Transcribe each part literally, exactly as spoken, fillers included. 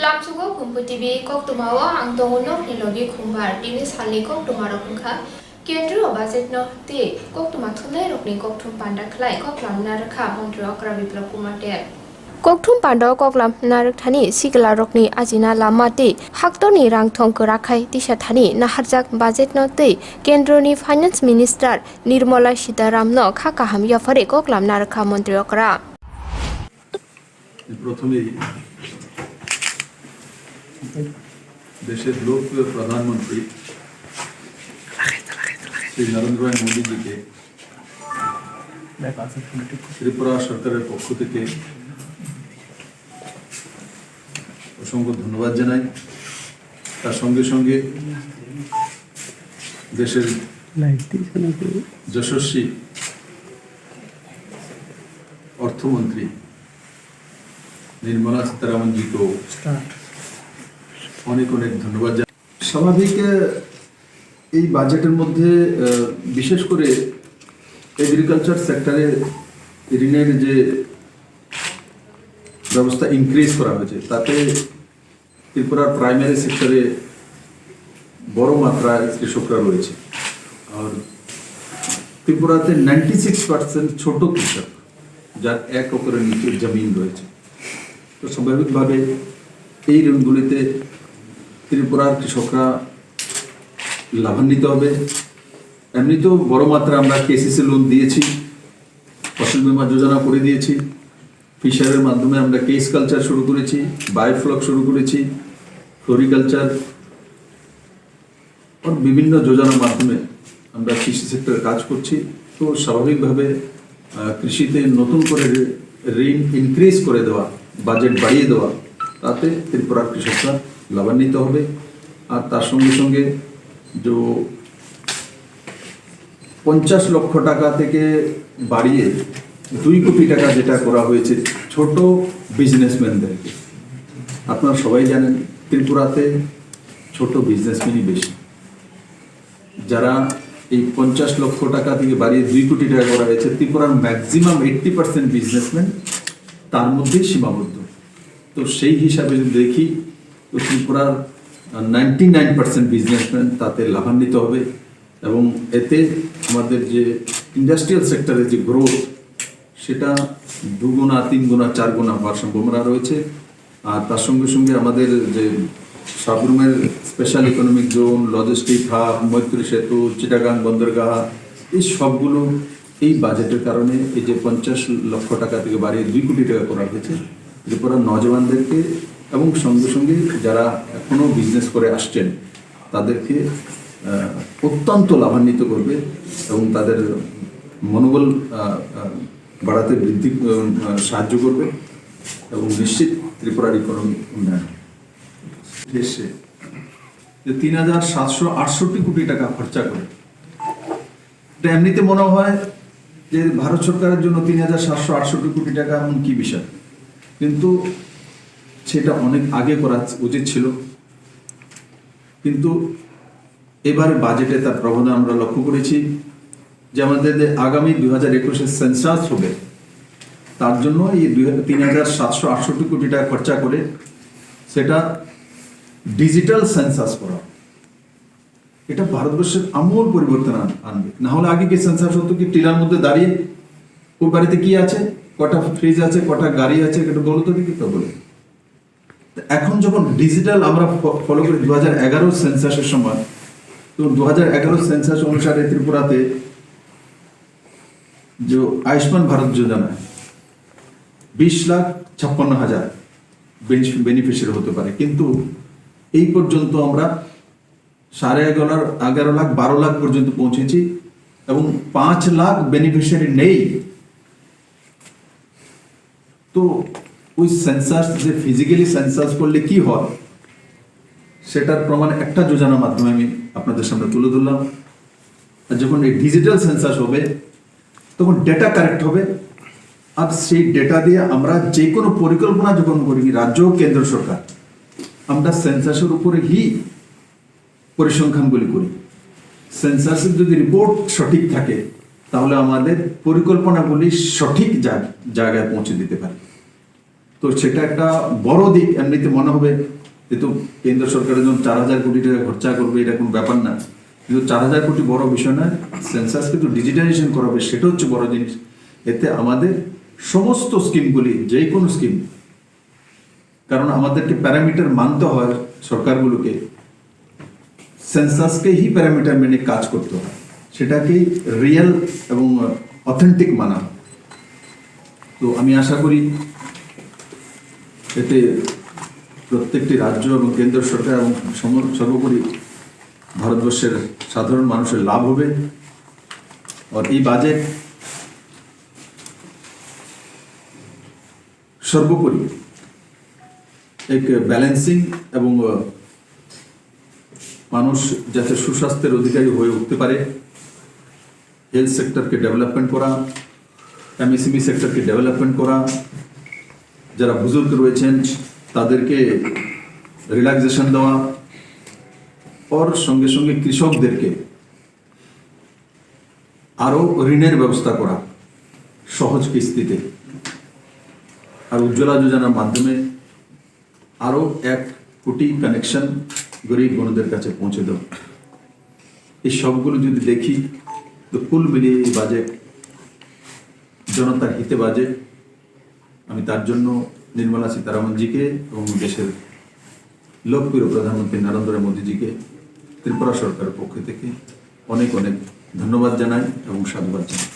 Tamsugo Khumpu T V koktwmao ang tongo nokni logi Khumbar. Tini salni koktwmarok wngkha, Kendriyo budget no tei koktwma thumnairokni kokthum panda khlai koklam narwkha Montri Okra Biplab Kumar Deb. Kokthum pandao koklam narwkthani siklarokni ajina lama tei haktorni rangthong kwrakhai tisa thani naharjak budget no tei Kendroni Finance Minister Nirmala Sitaram no kha kaham yaphare koklam narwkha Montri Okra. প্রথমেই দেশের লোকপ্রিয় প্রধানমন্ত্রী শ্রী নরেন্দ্র ভাই মোদীজিকে ত্রিপুরা সরকারের পক্ষ থেকে অসংখ্য ধন্যবাদ জানাই। তার সঙ্গে সঙ্গে দেশের যশস্বী অর্থমন্ত্রী নির্মলা সীতারামনজিকেও অনেক অনেক ধন্যবাদ জানাই। স্বাভাবিক, আহ, এই বাজেটের মধ্যে, আহ, বিশেষ করে এগ্রিকালচার সেক্টরে ঋণের যে ব্যবস্থা ইনক্রিজ করা হয়েছে, তাতে ত্রিপুরার প্রাইমারি সেক্টরে বড় মাত্রায় কৃষকরা রয়েছে। আর ত্রিপুরাতে নাইনটি সিক্স পার্সেন্ট ছোট কৃষক, যার এক একরের নিচে জমিন রয়েছে। তো স্বাভাবিকভাবে এই ঋণগুলিতে ত্রিপুরার কৃষকরা লাভান্বিত হবে। এমনিতেও বড় মাত্রায় আমরা কেসিসি লোন দিয়েছি, ফসল বীমা যোজনা করে দিয়েছি, ফিশারের মাধ্যমে আমরা কেস কালচার শুরু করেছি, বায়োফ্লক শুরু করেছি, ফ্লোরিকালচার, আর বিভিন্ন যোজনার মাধ্যমে আমরা কৃষি সেক্টরে কাজ করছি। তো স্বাভাবিকভাবে, আহ, কৃষিতে নতুন করে ঋ-, ঋণ ইনক্রিজ করে দেওয়া, বাজেট বাড়িয়ে দেওয়া, তাতে ত্রিপুরার কৃষকরা লাভান্বিত হবে। আর তার সঙ্গে সঙ্গে যে পঞ্চাশ লক্ষ টাকা থেকে বাড়িয়ে দুই কোটি টাকা যেটা করা হয়েছে ছোট বিজনেসম্যানদেরকে, আপনারা সবাই জানেন ত্রিপুরাতে ছোট বিজনেসম্যানই বেশি। যারা এই পঞ্চাশ লক্ষ টাকা থেকে বাড়িয়ে দুই কোটি টাকা করা হয়েছে, ত্রিপুরার ম্যাক্সিমাম এইট্টি পার্সেন্ট বিজনেসম্যান তার মধ্যেই সীমাবদ্ধ। তো সেই হিসাবে যদি দেখি, তো ত্রিপুরার নাইনটি নাইন পার্সেন্ট বিজনেসম্যান তাতে লাভান্বিত হবে এবং এতে আমাদের যে ইন্ডাস্ট্রিয়াল সেক্টরের যে গ্রোথ, সেটা দুগুণা, তিন গুণা, চার গুণা হওয়ার সম্ভাবনা রয়েছে। আর তার সঙ্গে সঙ্গে আমাদের যে সাব্রুমের special economic zone, logistic hub, মৈত্রী সেতু, চিটাগাং বন্দরগাহ, এই সবগুলো এই বাজেটের কারণে এই যে পঞ্চাশ লক্ষ টাকা থেকে বাড়িয়ে দুই কোটি টাকা করা হয়েছে, ত্রিপুরার নজওয়ানদেরকে এবং সঙ্গে সঙ্গে যারা এখনো বিজনেস করে আসছেন তাদেরকে, আহ, অত্যন্ত লাভান্বিত করবে এবং তাদের মনোবল, আহ, আহ, বাড়াতে বৃদ্ধি, আহ, সাহায্য করবে এবং নিশ্চিত ত্রিপুরার ইকোনমি উন্নয়ন হবে। দেশে যে তিন হাজার সাতশো আটষট্টি কোটি টাকা খরচা করে, এটা এমনিতে মনে হয় যে ভারত সরকারের জন্য তিন হাজার সাতশো আটষট্টি কোটি টাকা এমন কি বিষয়, কিন্তু সেটা অনেক আগে করা উচিত ছিল। কিন্তু এবারে বাজেটে তার প্রবণতা আমরা লক্ষ্য করেছি যে আমাদের যে আগামী দুই হাজার একুশের সেন্সাস হবে, তার জন্য এই দুই তিন হাজার সাতশো আটষট্টি কোটি টাকা খরচা করে সেটা ডিজিটাল সেন্সাস করা। এটা ভারতবর্ষের আমূল পরিবর্তন আন- আনবে। না হলে আগে কি সেন্সাস হতো কি টিলার মধ্যে দাঁড়িয়ে ওর বাড়িতে কি আছে, কটা ফ্রিজ আছে, কটা গাড়ি আছে, একটু বলো তো দেখি, তো বলে। তো এখন যখন ডিজিটাল আমরা ফ- ফলো করি দু হাজার এগারো সেন্সাসের সময়, তো দু হাজার এগারো সেন্সাস অনুসারে ত্রিপুরাতে যে আয়ুষ্মান ভারত যোজনা বিশ লাখ ছাপ্পান্ন হাজার বেনিফি- বেনিফিশিয়ারি হতে পারে, কিন্তু এই পর্যন্ত আমরা সাড়ে এগারো এগারো লাখ বারো লাখ পর্যন্ত পৌঁছেছি এবং পাঁচ লাখ বেনিফিশিয়ারি নেই। তো ওই সেন্সাস, যে ফিজিক্যালি সেন্সাস করলে কি হয়, সেটার প্রমাণ একটা যোজনার মাধ্যমে আমি আপনাদের সামনে তুলে ধরলাম। আর যখন এই ডিজিটাল সেন্সাস হবে, তখন ডেটা কালেক্ট হবে, আর সেই ডেটা দিয়ে আমরা যে কোনো পরিকল্পনা যখন করি, রাজ্য ও কেন্দ্র সরকার, আমরা সেন্সাসের উপরে হি পরিসংখ্যানগুলি করি। সেন্সাসের যদি রিপোর্ট সঠিক থাকে, তাহলে আমাদের পরিকল্পনাগুলি সঠিক জা- জায়গায় পৌঁছে দিতে পারে। তো সেটা একটা বড় দিক। এমনিতে মনে হবে যে তো কেন্দ্র সরকারের জন্য চার হাজার কোটি টাকা খরচা করবে, এটা কোনো ব্যাপার না, কিন্তু চার হাজার কোটি বড় বিষয় নয়। সেন্সাসকে তো ডিজিটাইজেশন করা হবে, সেটা হচ্ছে বড় জিনিস। এতে আমাদের সমস্ত স্কিমগুলি, যে কোনো স্কিম, কারণ আমাদেরকে প্যারামিটার মানতে হয় সরকারগুলোকে, সেন্সাসকেই প্যারামিটার মেনে কাজ করতে হয়, সেটাকেই রিয়েল এবং অথেন্টিক মানা। তো আমি আশা করি এতে প্রত্যেকটি রাজ্য এবং কেন্দ্র সরকার এবং সম- সর্বোপরি ভারতবর্ষের সাধারণ মানুষের লাভ হবে। আর এই বাজেট সর্বোপরি এক ব্যালেন্সিং এবং মানুষ যাতে সুস্বাস্থ্যের অধিকারী হয়ে উঠতে পারে, হেলথ সেক্টরকে ডেভেলপমেন্ট করা, এমএসএমই সেক্টরকে ডেভেলপমেন্ট করা, যারা বুজুর্গ রয়েছেন তাদেরকে রিল্যাক্সেশন দেওয়া, ওর সঙ্গে সঙ্গে কৃষকদেরকে আরও ঋণের ব্যবস্থা করা সহজ কিস্তিতে, আর উজ্জ্বলা যোজনার মাধ্যমে আরও এক কোটি কানেকশন গরিব বন্ধুদের কাছে পৌঁছে দেওয়া। এই সবগুলো যদি দেখি, তো কুল মিলিয়ে এই বাজেট জনতার হিতে বাজেট। আমি তার জন্য নির্মলা সীতারামনজিকে এবং দেশের লোকপ্রিয় প্রধানমন্ত্রী নরেন্দ্র মোদীজিকে ত্রিপুরা সরকারের পক্ষ থেকে অনেক অনেক ধন্যবাদ জানাই এবং সাধুবাদ জানাই।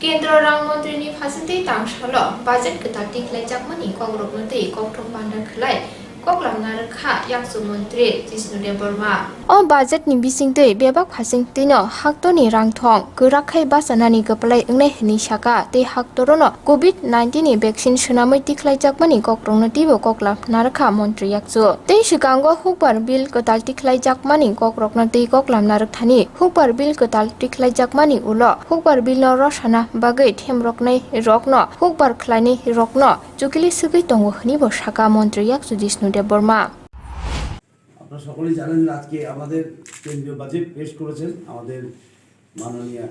Kendro rang montri ni phasingtwi tangsalo budget kwtal tikhlaijakmani kokrokno twi kokthum bandar khwlai koklamna rwkha yakchu montri Jishnu Debbarma. O budget ni bisingtwi bebak phasingtwino haktorni rangthong kwrak khai bachanani kwplai wngnai hwnwi saka tei haktorono covid nineteen ni vaccine swnamwi tikhlaijakmani kokrokno twibo koklamna rwkha montri yakchu. Tei swkango hukbar bill kwtal tikhlaijakmani kokrokno twi koklamna rwkthani hukbar bill kwtal tikhlaijakmani ulo hukbar bill no rosana bagwi themroknai rokno hukbar khlainai rokno chukili swgwi tongo hwnwi bo saka montri yakchu Jishnu Debbarma. আপনারা সকলেই জানেন যে আজকে আমাদের কেন্দ্রীয় বাজেট পেশ করেছেন আমাদের মাননীয়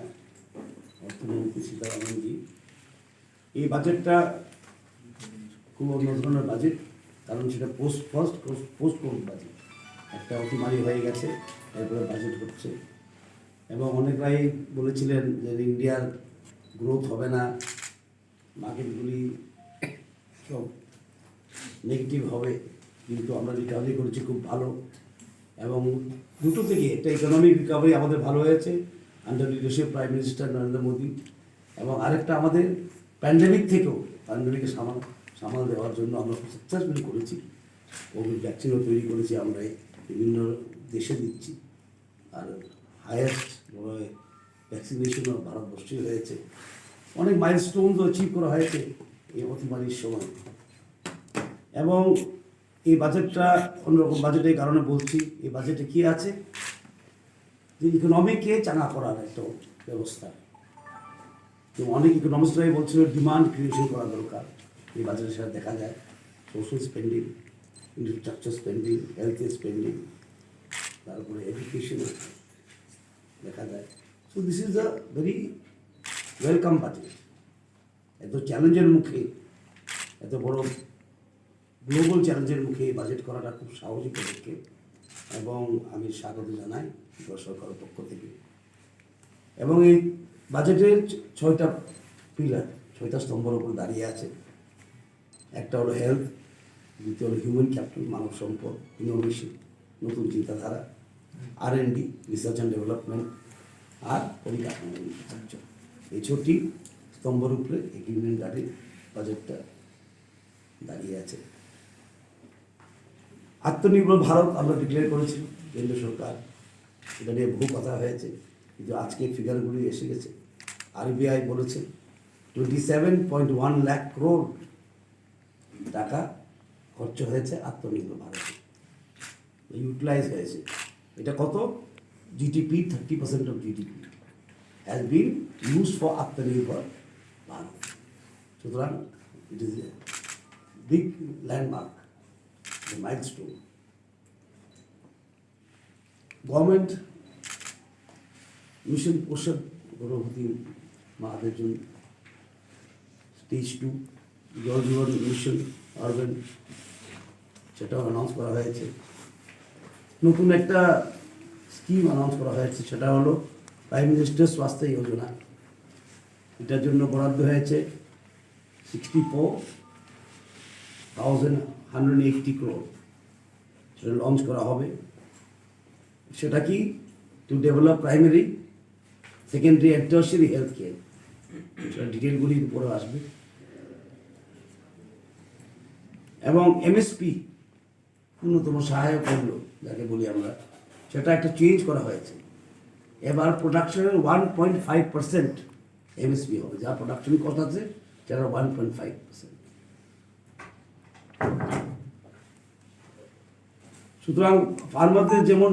অর্থমন্ত্রী সীতারামনজি। এই বাজেটটা খুব অন্য ধরনের বাজেট, কারণ সেটা post first post Covid budget. একটা অতিমারি হয়ে গেছে, এরপরে বাজেট হচ্ছে। এবং অনেকরাই বলেছিলেন যে ইন্ডিয়ার গ্রোথ হবে না, মার্কেটগুলি সব নেগেটিভ হবে, কিন্তু আমরা রিকভারি করেছি খুব ভালো। এবং দুটো থেকে একটা ইকোনমিক রিকভারি আমাদের ভালো হয়েছে under leadership prime minister Narendra Modi, এবং আরেকটা আমাদের প্যান্ডেমিক থেকেও প্যান্ডেমিকে সামাল সামাল দেওয়ার জন্য আমরা খুব সাকসেসফুলি করেছি। কোভিড ভ্যাকসিনও তৈরি করেছি আমরা, বিভিন্ন দেশে দিচ্ছি। আর হায়েস্ট মনে হয় ভ্যাকসিনেশনও ভারতবর্ষেই হয়েছে। অনেক মাইলস্টোনস অ্যাচিভ করা হয়েছে এই অতিমারির সময়। এবং এই বাজেটটা অন্যরকম বাজেট, এই কারণে বলছি এই বাজেটে কি আছে, যে ইকোনমিকে চাঙ্গা করার একটা ব্যবস্থা। এবং অনেক ইকোনমিস্টরাই বলছিল ডিমান্ড ক্রিয়েশন করা দরকার। এই বাজেটে সেটা দেখা যায়, social spending, infrastructure spending, health spending, তারপরে এডুকেশন দেখা যায়। So this is a very welcome budget. এত চ্যালেঞ্জের মুখে, এত বড় গ্লোবাল চ্যালেঞ্জের মুখে এই বাজেট করাটা খুব সাহসী পদক্ষেপ এবং আমি স্বাগত জানাই ত্রিপুরা সরকারের পক্ষ থেকে। এবং এই বাজেটের ছয়টা পিলার, ছয়টা স্তম্ভর উপর দাঁড়িয়ে আছে। একটা হলো হেলথ, দ্বিতীয় হলো হিউম্যান ক্যাপিটাল, মানব সম্পদ, ইনোভেশন, নতুন চিন্তাধারা, R and D, research and development, আর পরিকাঠামো ইনফ্রাস্ট্রাকচার। এই ছয়টি স্তম্ভর উপরে এগ্রিমেন্ট দাঁড়িয়ে বাজেটটা দাঁড়িয়ে আছে। আত্মনির্ভর ভারত আমরা ডিক্লেয়ার করেছি, কেন্দ্র সরকার, এটা নিয়ে বহু কথা হয়েছে, কিন্তু আজকে ফিগারগুলি এসে গেছে। আরবিআই বলেছে twenty seven point one lakh crore টাকা খরচ হয়েছে আত্মনির্ভর ভারতে, ইউটিলাইজ হয়েছে। এটা কত? GDP, thirty percent of GDP has been use for Atmanirbhar Bharat. সুতরাং it is a big landmark, milestone. Government mission Poshan গর্ভবতী মাদের জন্য stage two, Jal Jeevan mission urban, সেটাও অ্যানাউন্স করা হয়েছে। নতুন একটা স্কিম অ্যানাউন্স করা হয়েছে, সেটা হলো প্রাইম মিনিস্টার স্বাস্থ্য যোজনা। এটার জন্য বরাদ্দ হয়েছে sixty four thousand hundred eighty crore, সেটা লঞ্চ করা হবে। সেটা কি? To develop primary, secondary and tertiary health care, সেটা ডিটেলগুলি পরে আসবে। এবং এমএসপি, ন্যূনতম সহায়ক মূল্য যাকে বলি আমরা, সেটা একটা চেঞ্জ করা হয়েছে। এবার প্রোডাকশনের one point five percent MSP হবে, যা প্রোডাকশন কস্ট আছে সেটা ওয়ান পয়েন্ট ফাইভ পার্সেন্ট। সুতরাং ফার্মারদের যেমন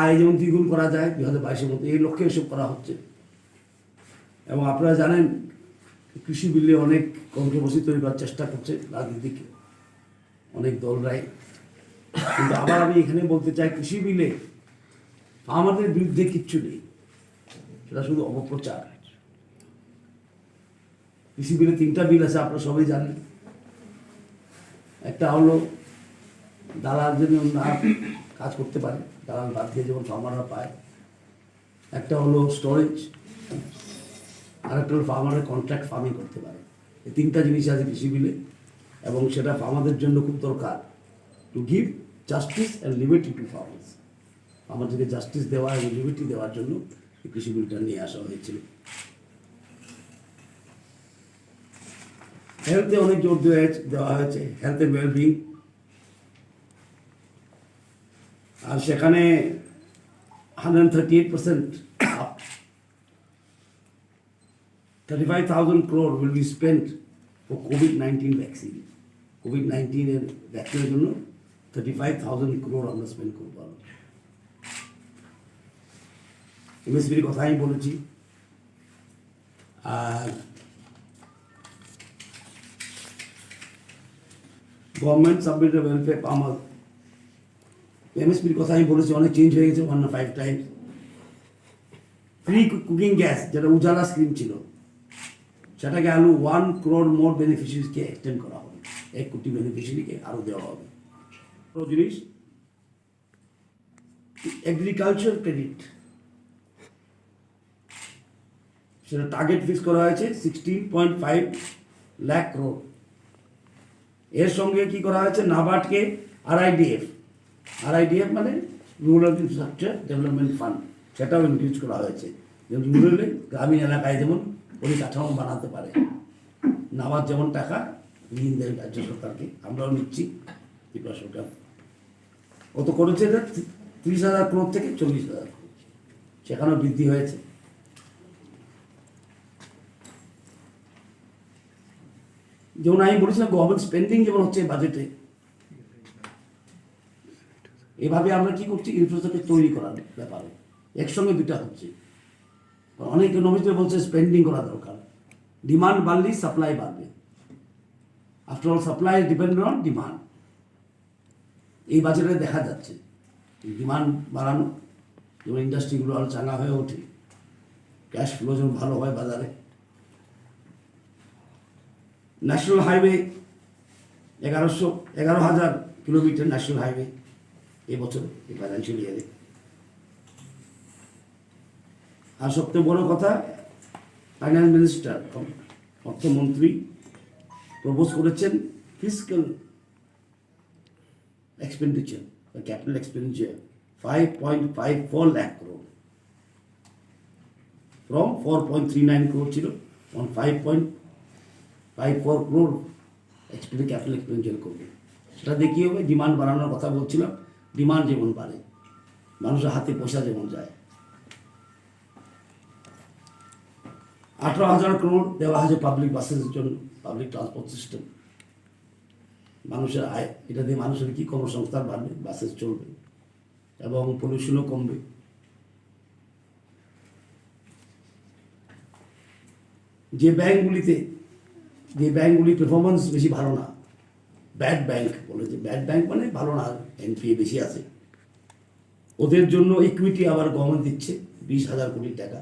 আয় যেমন দ্বিগুণ করা যায় দুই হাজার বাইশের মধ্যে, এই লক্ষ্যে এসব করা হচ্ছে। এবং আপনারা জানেন, কৃষি বিলে অনেক কন্ট্রোভার্সি তৈরি করার চেষ্টা করছে রাজনৈতিক অনেক দলরাই। কিন্তু আবার আমি এখানে বলতে চাই, কৃষি বিলে ফার্মারদের বিরুদ্ধে কিচ্ছু নেই, সেটা শুধু অপপ্রচার। কৃষি বিলে তিনটা বিল আছে, আপনারা সবাই জানেন। একটা হলো দালাল যেন না কাজ করতে পারে, দালাল বাদ দিয়ে যেমন ফার্মাররা পায়। একটা হলো স্টোরেজ, আর একটা হলো ফার্মাররা কন্ট্রাক্ট ফার্মিং করতে পারে। এই তিনটা জিনিস আছে কৃষি বিলে, এবং সেটা ফার্মারদের জন্য খুব দরকার। To give justice and liberty to farmers, আমাদেরকে জাস্টিস দেওয়া এবং লিবার্টি দেওয়ার জন্য এই কৃষি বিলটা নিয়ে আসা হয়েছিল। হেলথে অনেক জোর দেওয়া হয়েছে, দেওয়া হয়েছে, হেলথ এন্ড ওয়েলবিং। আর সেখানে hundred thirty eight percent, thirty five thousand crore will be spent for COVID nineteen vaccine। COVID নাইন্টিনের ভ্যাকসিনের জন্য থার্টি ফাইভ থাউজেন্ড ক্রোর আমরা স্পেন্ড করবো আরো। এমএসপির কথা আমি বলেছি। আর গভর্নমেন্ট সাবমিটেড ওয়েলফেয়ার, আমার এমএসপির কথা আমি বলেছি, অনেক চেঞ্জ হয়ে গেছে, one five Times. Free cooking gas, যেটা উজালা স্কিম ছিল, সেটাকে আরো ওয়ান ক্রোর মোর বেনিফিশিয়ারিজকে এক্সটেন্ড করা হবে, এক কোটি বেনিফিশিয়ারিকে আরো দেওয়া হবে। বড় জিনিস, এগ্রিকালচার ক্রেডিট, সেটা টার্গেট ফিক্স করা হয়েছে সিক্সটিন পয়েন্ট ফাইভ লাখ ক্রোর। এর সঙ্গে কি করা হয়েছে, নাবার্ডকে আরআইডিএফ, আরআইডিএফ মানে রুরাল ইনফ্রাস্ট্রাকচার ডেভেলপমেন্ট ফান্ড, সেটাও ইনক্রিজ করা হয়েছে, যেমন রুরালে, গ্রামীণ এলাকায় যেমন পরিকাঠামো বানাতে পারে। নাবার্ড যেমন টাকা ঋণ দেয় রাজ্য সরকারকে, আমরাও নিচ্ছি ত্রিপুরা সরকার। কত করেছে এটা? তি-, তিরিশ হাজার ক্রোর থেকে চল্লিশ হাজার ক্রোর, সেখানেও বৃদ্ধি হয়েছে। যেমন আমি বলেছিলাম, গভর্নমেন্ট স্পেন্ডিং যেমন হচ্ছে বাজেটে, এভাবে আমরা কি করছি, ইনফ্রাস্ট্রাকচার তৈরি করার ব্যাপারে একসঙ্গে দুইটা হচ্ছে। অনেক ইকোনমিস্টরা বলছে স্পেন্ডিং করা দরকার, ডিমান্ড বাড়লেই সাপ্লাই বাড়বে। After all, supply depend on demand. এই বাজারে দেখা যাচ্ছে ডিমান্ড বাড়ানো, যেমন ইন্ডাস্ট্রিগুলো আরও চাঙ্গা হয়ে ওঠে, ক্যাশ ফ্লো যেমন ভালো হয় বাজারে। ন্যাশনাল হাইওয়ে এগারোশো, এগারো হাজার কিলোমিটার ন্যাশনাল হাইওয়ে এই বছর, এই ফাইন্যান্সিয়াল ইয়ারে। আর সবচেয়ে বড় কথা, ফাইন্যান্স মিনিস্টার, অর্থমন্ত্রী প্রপোজ করেছেন ফিসকাল এক্সপেন্ডিচার বা capital expenditure five point five four lakh crore, from four point three nine crore ছিল, এখন five point five four crore এক্সপেন্ডি ক্যাপিটাল এক্সপেন্ডিচার করবে। সেটা দিয়ে কী হবে? ডিমান্ড বাড়ানোর কথা বলছিলাম, ডিমান্ড যেমন বাড়ে, মানুষের হাতে পয়সা যেমন যায়। আঠারো হাজার ক্রোর দেওয়া হয়েছে পাবলিক বাসের জন্য, পাবলিক ট্রান্সপোর্ট সিস্টেম। মানুষের আয়, এটা দিয়ে মানুষের কি কর্মসংস্থান বাড়বে, বাসেস চলবে এবং পলিউশনও কমবে। যে ব্যাংকগুলিতে, যে ব্যাংকগুলির পারফরমেন্স বেশি ভালো না, ব্যাড ব্যাংক বলে, যে ব্যাড ব্যাংক মানে ভালো না, এনপিএ বেশি আছে, ওদের জন্য ইকুইটি আবার গভর্নমেন্ট দিচ্ছে বিশ হাজার কোটি টাকা।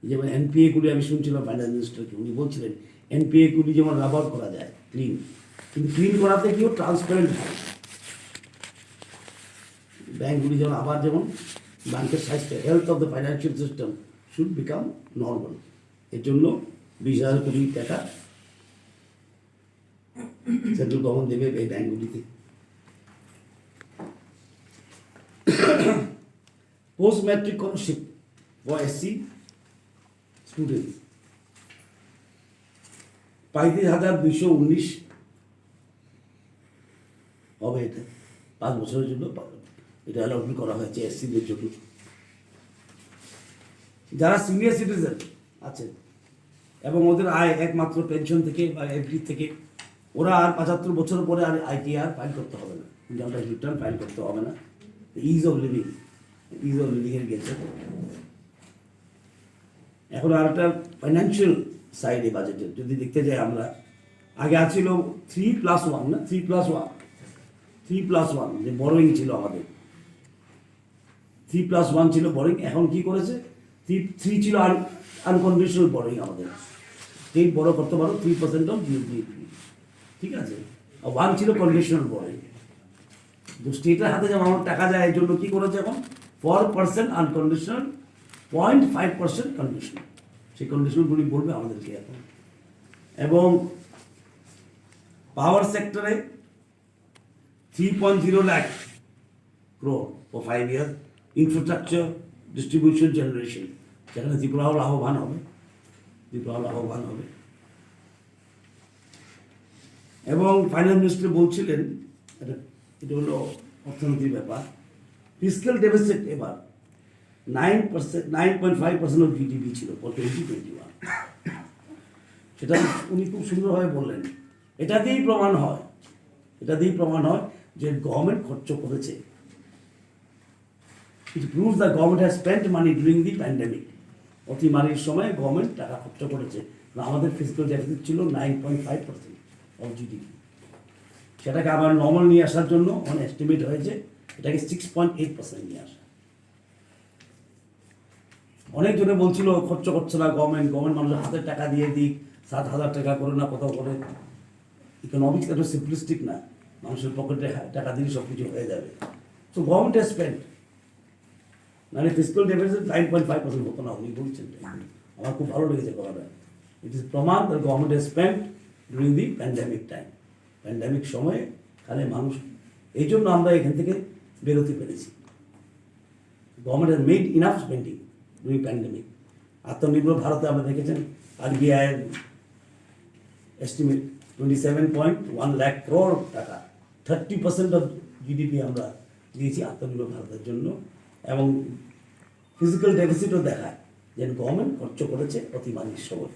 যেমন এনপিএ গুলি আমি শুনছিলাম ফাইন্যান্স মিনিস্টারকে, উনি বলছিলেন এনপিএ গুলি যেমন রাবার করা যায়, ক্লিন, কিন্তু ক্লিন করাতে কেউ ট্রান্সপারেন্ট হয়। ব্যাংকগুলি যেমন আবার যেমন ব্যাংকের স্বাস্থ্য, health of the financial system should become normal। এর জন্য বিশ হাজার কোটি টাকা সেন্ট্রাল গভর্নমেন্ট দেবে এই ব্যাংকগুলিতে। Post matric scholarship for SC students, পঁয়ত্রিশ হাজার দুইশো উনিশ হবে এটা, পাঁচ বছরের জন্য পা-, এটা অ্যালটমেন্ট করা হয়েছে এসসিদের জন্য। যারা সিনিয়র সিটিজেন আছে এবং ওদের আয় একমাত্র পেনশন থেকে বা এফডি থেকে, ওরা আর পঁচাত্তর বছর পরে আর আইটিআর ফাইল করতে হবে না, ইনকাম ট্যাক্স রিটার্ন ফাইল করতে হবে না। Is of living, is of living এর গেছে। এখন আর একটা ফাইন্যান্সিয়াল সাইডে বাজেটের যদি দেখতে যাই আমরা, আগে আছিল থ্রি প্লাস ওয়ান, না, three plus one, three plus one যে বরোইং ছিল আমাদের, থ্রি প্লাস ওয়ান ছিল বরোইং। এখন কি করেছে? থ্রি থ্রি ছিল আনকন্ডিশনাল বরোইং আমাদের, স্টেট বরো করতে পারো থ্রি পার্সেন্ট অফ জিডিপি, ঠিক আছে? আর ওয়ান ছিল কন্ডিশনাল বরোইং। তো স্টেটের হাতে যেমন আমার টাকা যায়, এর জন্য কি করেছে এখন? Four percent unconditional, point five percent conditional. সেই কন্ডিশনালগুলি বলবে আমাদেরকে এখন। এবং পাওয়ার সেক্টরে three point zero lakh crore for five year, infrastructure, distribution, generation, সেখানে ত্রিপুরাও লাভবান হবে, ত্রিপুরাও লাভবান হবে। এবং ফাইন্যান্স মিনিস্টার বলছিলেন, এটা, এটা হলো অর্থনীতির ব্যাপার, ফিসক্যাল ডেফিসিট এবার nine percent, nine point five percent of GDP ছিল ফর টোয়েন্টি টোয়েন্টি ওয়ান। সেটা উনি খুব সুন্দরভাবে বললেন। এটাতেই প্রমাণ হয়, এটাতেই প্রমাণ হয় যে গভর্নমেন্ট খরচ করেছে। It proves the government has spent money during the pandemic. অতিমারির সময় গভর্নমেন্ট টাকা খরচ করেছে। আর আমাদের ফিসক্যাল ডেফিসিট ছিল nine point five percent of GDP. সেটাকে আবার নর্মাল নিয়ে আসার জন্য অন এস্টিমেট হয়েছে এটাকে সিক্স পয়েন্ট এইট পার্সেন্ট নিয়ে আসা। অনেকজনে বলছিল খরচ করছে না গভর্নমেন্ট, গভর্নমেন্ট মানুষের হাতে টাকা দিয়ে দিক, সাত হাজার টাকা করে না কত করে। ইকোনমিক্স এত সিম্পলিস্টিক না, মানুষের পকেটে টাকা দিলে সব কিছু হয়ে যাবে। তো গভর্নমেন্ট স্পেন্ড, মানে fiscal deficit nine point five percent হতো না, উনি বলছেন তাই। আমার খুব ভালো লেগেছে কথাটা। ইট ইজ প্রমাণ that government has spent during the pandemic time। Pandemic সময়ে খালি মানুষ, এই জন্য আমরা এখান থেকে বেরোতে পেরেছি। Government has made enough spending during pandemic। আত্মনির্ভর ভারতে আমরা দেখেছেন আরবিআই এর estimate twenty seven point one lakh crore টাকা, থার্টি পার্সেন্ট অফ জিডিপি আমরা দিয়েছি আত্মনির্ভর ভারতের জন্য। এবং ফিসক্যাল ডেফিসিটও দেখায় যে গভর্নমেন্ট খরচ করেছে অতিমারির সময়।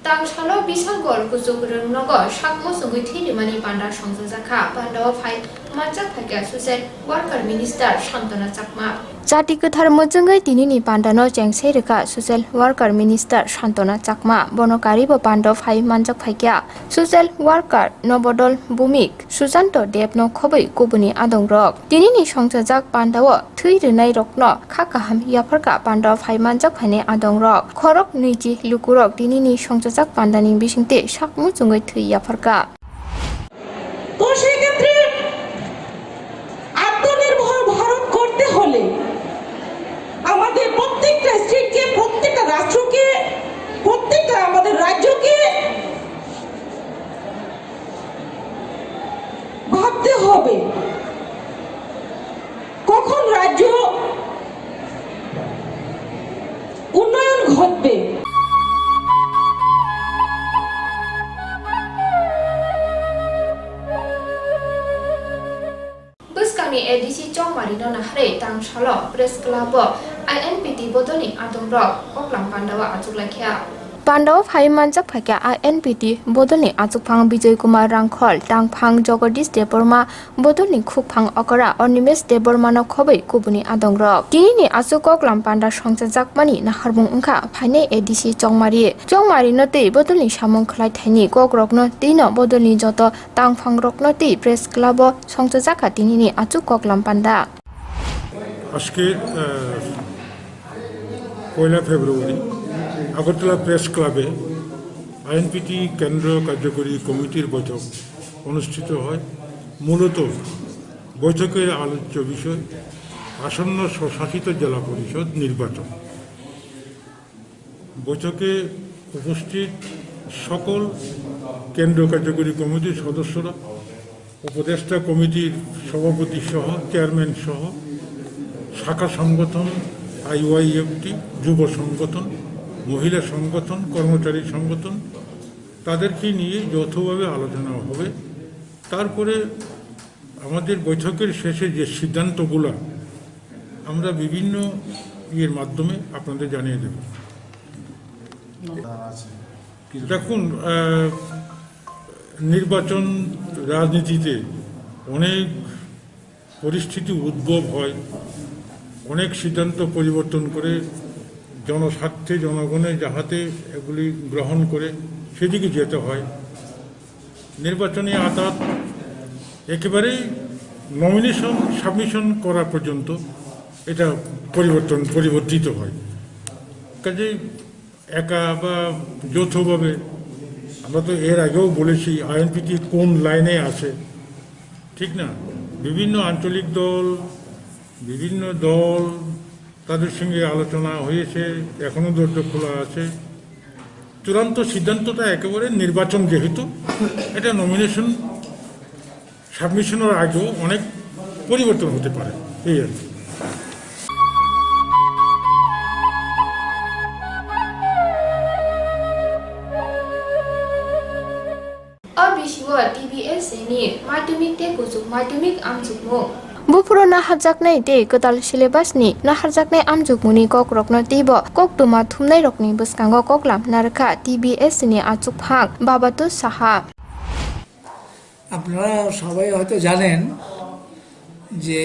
Tangsalo Bishalgor kuchuk rwng nogo sak muchungwi thwi rimani panda songchajakha, pandao phai manjak phaikha social worker minister Santona Chakma. Chati kwthar muchungwi tinini pandano chengsai rwkha social worker minister Santona Chakma, bono karibo pandao phai manjak phaikha. Social worker Nobodol Bhumik, Sujanto Debno khobwi kubuni adongrok. Tinini songchajak pandao thwi rwnairokno kha kaham yapharkha pandao phai manjak phainai adongrok. Khorok nwichi lukurok tinini songchajak pandani bisingtwi sak muchungwi thwi yapharkha. তো সেক্ষেত্রে আত্মনির্ভর ভারত করতে হলে আমাদের প্রত্যেকটা স্টেটকে, প্রত্যেকটা রাষ্ট্রকে, প্রত্যেকটা আমাদের রাজ্যকে ভাবতে হবে কখন রাজ্য উন্নয়ন ঘটবে। Bwskangni A D C Chongmarino naharwi tangsalo Press Club o I N P T bodolni adongrok koklam pandao achuklaikha. Pandao phai manjak phaikha I N P T bodolni achukphang Bijoy Kumar Rangkhol, tangphang Jagadish Debbarma, bodolni khukphang okra Animesh Debbarmano khobwi kubuni adongrok. Tinini achuk koklam panda songchajakmani naharmung wngkha phainai A D C Chongmari. Chongmarino tei bodolni samung khlai thaini kokrokno tei no bodolni joto tangphangrokno tei press club-o songchajakha tinini achuk koklam panda. আজকে, আহ, পয়লা ফেব্রুয়ারি আগরতলা প্রেস ক্লাবে আইএনপিটি কেন্দ্র কার্যকরী কমিটির বৈঠক অনুষ্ঠিত হয়। মূলত বৈঠকের আলোচ্য বিষয় আসন্ন স্বশাসিত জেলা পরিষদ নির্বাচন। বৈঠকে উপস্থিত সকল কেন্দ্র কার্যকরী কমিটির সদস্যরা, উপদেষ্টা কমিটির সভাপতি সহ, চেয়ারম্যান সহ, শাখা সংগঠন, আইওয়াইএফটি, যুব সংগঠন, মহিলা সংগঠন, কর্মচারী সংগঠন, তাদেরকে নিয়ে যৌথভাবে আলোচনা হবে। তারপরে আমাদের বৈঠকের শেষে যে সিদ্ধান্তগুলো আমরা বিভিন্ন ইয়ের মাধ্যমে আপনাদের জানিয়ে দেব। দেখুন, আহ, নির্বাচন রাজনীতিতে অনেক পরিস্থিতি উদ্ভব হয়, অনেক সিদ্ধান্ত পরিবর্তন করে জনস্বার্থে, জনগণে যাহাতে এগুলি গ্রহণ করে, সেদিকে যেতে হয়। নির্বাচনী আদালত একেবারেই নমিনেশন সাবমিশন করা পর্যন্ত এটা পরিবর্তন, পরিবর্তিত হয়। কাজেই একা বা যৌথভাবে, আমরা তো এর আগেও বলেছি আইএনপিটি কোন লাইনে আছে, ঠিক না? বিভিন্ন আঞ্চলিক দল, বিভিন্ন দল, তাদের সঙ্গে আলোচনা হয়েছে, এখনো দরজা খোলা আছে। চূড়ান্ত সিদ্ধান্তটা একেবারে নির্বাচন, যেহেতু এটা নমিনেশন সাবমিশনের আগেও অনেক পরিবর্তন হতে পারে, এই আর কি। O bisingo T B S ni madhyamik tei kuchuk madhyamik amchukmung. Buphuru naharjaknai tei kwtal syllabus ni naharjaknai amchukmungni kokrokno teibo koktwma thumnairokni bwskango koklam narwkha T B S ni achukphang Babatu Saha. আপনারা সবাই হয়তো জানেন যে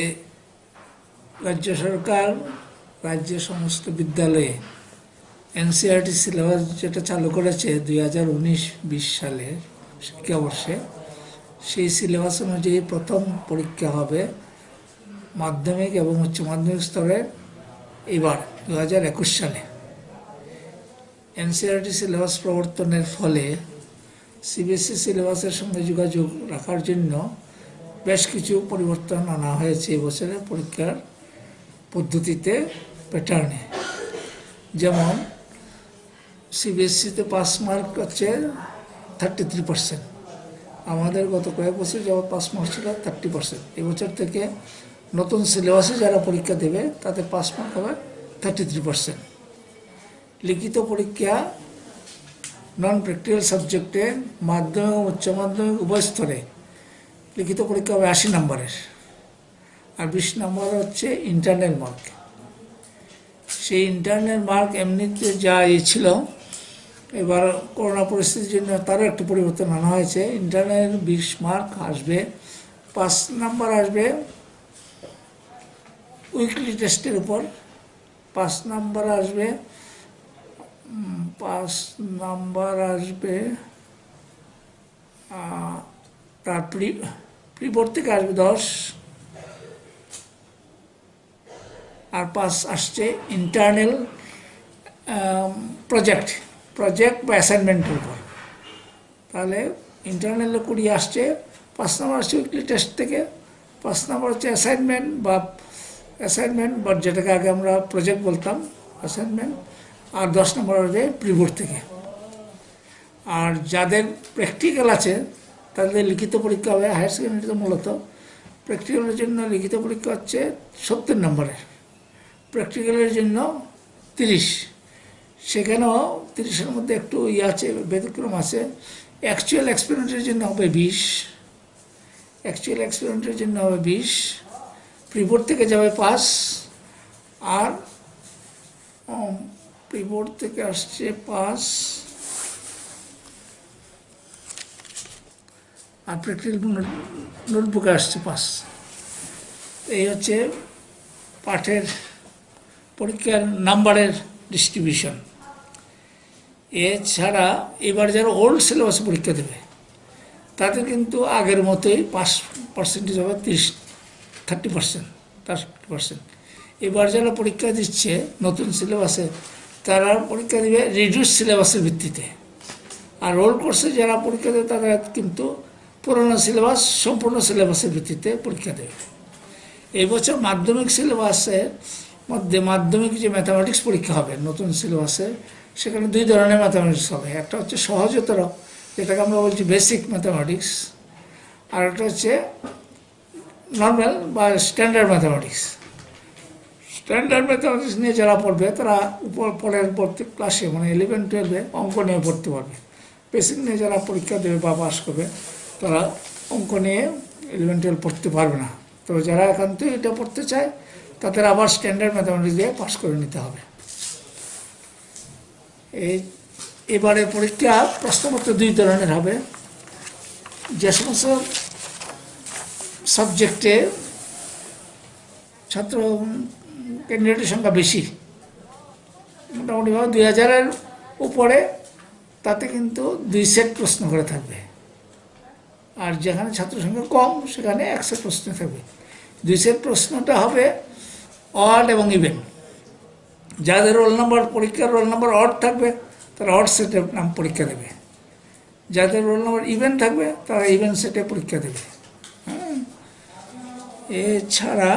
রাজ্য সরকার রাজ্যের সমস্ত বিদ্যালয়ে NCERT syllabus যেটা চালু করেছে দুই হাজার উনিশ বিশ সালে শিক্ষাবর্ষে, সেই সিলেবাস অনুযায়ী প্রথম পরীক্ষা হবে মাধ্যমিক এবং উচ্চ মাধ্যমিক স্তরে এবার দু হাজার একুশ সালে। এনসিইআরটি সিলেবাস প্রবর্তনের ফলে সিবিএসই সিলেবাসের সঙ্গে যোগাযোগ রাখার জন্য বেশ কিছু পরিবর্তন আনা হয়েছে এবছরের পরীক্ষার পদ্ধতিতে, প্যাটার্নে। যেমন সিবিএসইতে পাস মার্ক হচ্ছে থার্টি থ্রি পার্সেন্ট। আমাদের গত কয়েক বছর যাবত পাস মার্ক ছিল থার্টি পার্সেন্ট। এবছর থেকে নতুন সিলেবাসে যারা পরীক্ষা দেবে, তাদের পাস মার্ক হবে থার্টি থ্রি পার্সেন্ট। লিখিত পরীক্ষা নন প্র্যাকটিক্যাল সাবজেক্টে মাধ্যমিক এবং উচ্চ মাধ্যমিক উভয় স্তরে লিখিত পরীক্ষা হবে আশি নম্বরের। আর বিশ নম্বর হচ্ছে ইন্টারনাল মার্ক। সেই ইন্টারনাল মার্ক এমনিতে যা ইয়ে ছিল, এবার করোনা পরিস্থিতির জন্য তারও একটু পরিবর্তন আনা হয়েছে। ইন্টারনাল বিশ মার্ক আসবে, পাঁচ নাম্বার আসবে উইকলি টেস্টের উপর, পাঁচ নাম্বার আসবে, উম, পাঁচ নাম্বার আসবে, আহ, তার প্রি, প্রি বোর্ড থেকে আসবে দশ, আর পাঁচ আসছে ইন্টারনাল, আম, প্রজেক্ট, প্রজেক্ট বা অ্যাসাইনমেন্টের উপর। তাহলে ইন্টারনালে কুড়ি আসছে, পাঁচ নম্বর আসছে উইকলি টেস্ট থেকে, পাঁচ নম্বর হচ্ছে অ্যাসাইনমেন্ট বা, অ্যাসাইনমেন্ট বা যেটাকে আগে আমরা প্রজেক্ট বলতাম, অ্যাসাইনমেন্ট, আর দশ নম্বর আসবে প্রি বোর্ড থেকে। আর যাদের প্র্যাকটিক্যাল আছে, তাদের লিখিত পরীক্ষা হবে। হায়ার সেকেন্ডারিতে মূলত প্র্যাকটিক্যালের জন্য লিখিত পরীক্ষা হচ্ছে সত্তর নম্বরের, প্র্যাকটিক্যালের জন্য তিরিশ। সেখানেও তিরিশের মধ্যে একটু ইয়ে আছে, ব্যতিক্রম আছে। অ্যাকচুয়াল এক্সপেরিমেন্টের জন্য হবে বিশ, অ্যাকচুয়াল এক্সপেরিমেন্টের জন্য হবে বিশ, প্রি বোর্ড থেকে যাবে পাঁচ, আর, উম, প্রি বোর্ড থেকে আসছে পাঁচ, আর প্র্যাকটিক্যাল নোটবুকে আসছে পাস। এই হচ্ছে পাঠের পরীক্ষার নাম্বারের ডিস্ট্রিবিউশন। এছাড়া এবার যারা ওল্ড সিলেবাসে পরীক্ষা দেবে, তাদের কিন্তু আগের মতোই পাস পার্সেন্টেজ হবে তিরিশ, থার্টি পার্সেন্ট, থার্টি পার্সেন্ট। এবার যারা পরীক্ষা দিচ্ছে নতুন সিলেবাসে, তারা পরীক্ষা দিবে রিডিউস সিলেবাসের ভিত্তিতে। আর ওল্ড কোর্সে যারা পরীক্ষা দেবে, তারা কিন্তু পুরনো সিলেবাস, সম্পূর্ণ সিলেবাসের ভিত্তিতে পরীক্ষা দেবে। এই বছর মাধ্যমিক সিলেবাসের মধ্যে মাধ্যমিক যে ম্যাথামেটিক্স পরীক্ষা হবে নতুন সিলেবাসে, সেখানে দুই ধরনের ম্যাথামেটিক্স হবে। একটা হচ্ছে সহজতর, যেটাকে আমরা বলছি বেসিক ম্যাথামেটিক্স, আর একটা হচ্ছে নর্মাল বা স্ট্যান্ডার্ড ম্যাথামেটিক্স। স্ট্যান্ডার্ড ম্যাথামেটিক্স নিয়ে যারা পড়বে, তারা উপর পরের পরবর্তী ক্লাসে, মানে ইলেভেন টুয়েলভে অঙ্ক নিয়ে পড়তে পারবে। বেসিক নিয়ে যারা পরীক্ষা দেবে বা পাস করবে, তারা অঙ্ক নিয়ে ইলেভেন টুয়েলভ পড়তে পারবে না। তবে যারা একান্তই এটা পড়তে চায়, তাদের আবার স্ট্যান্ডার্ড ম্যাথামেটিক্স দিয়ে পাস করে নিতে হবে। এই এবারে পরীক্ষা প্রশ্নপত্র দুই ধরনের হবে। যে সমস্ত সাবজেক্টে ছাত্র ক্যান্ডিডেটের সংখ্যা বেশি, মোটামুটিভাবে দুই হাজারের উপরে, তাতে কিন্তু দুই সেট প্রশ্ন করে থাকবে। আর যেখানে ছাত্র সংখ্যা কম, সেখানে এক সেট প্রশ্ন থাকবে। দুই সেট প্রশ্নটা হবে অড এবং ইভেন। যাদের রোল নাম্বার, পরীক্ষার রোল নাম্বার অড থাকবে, তারা অড সেটে নাম পরীক্ষা দেবে। যাদের রোল নাম্বার ইভেন থাকবে, তারা ইভেন সেটে পরীক্ষা দেবে। হ্যাঁ, এছাড়া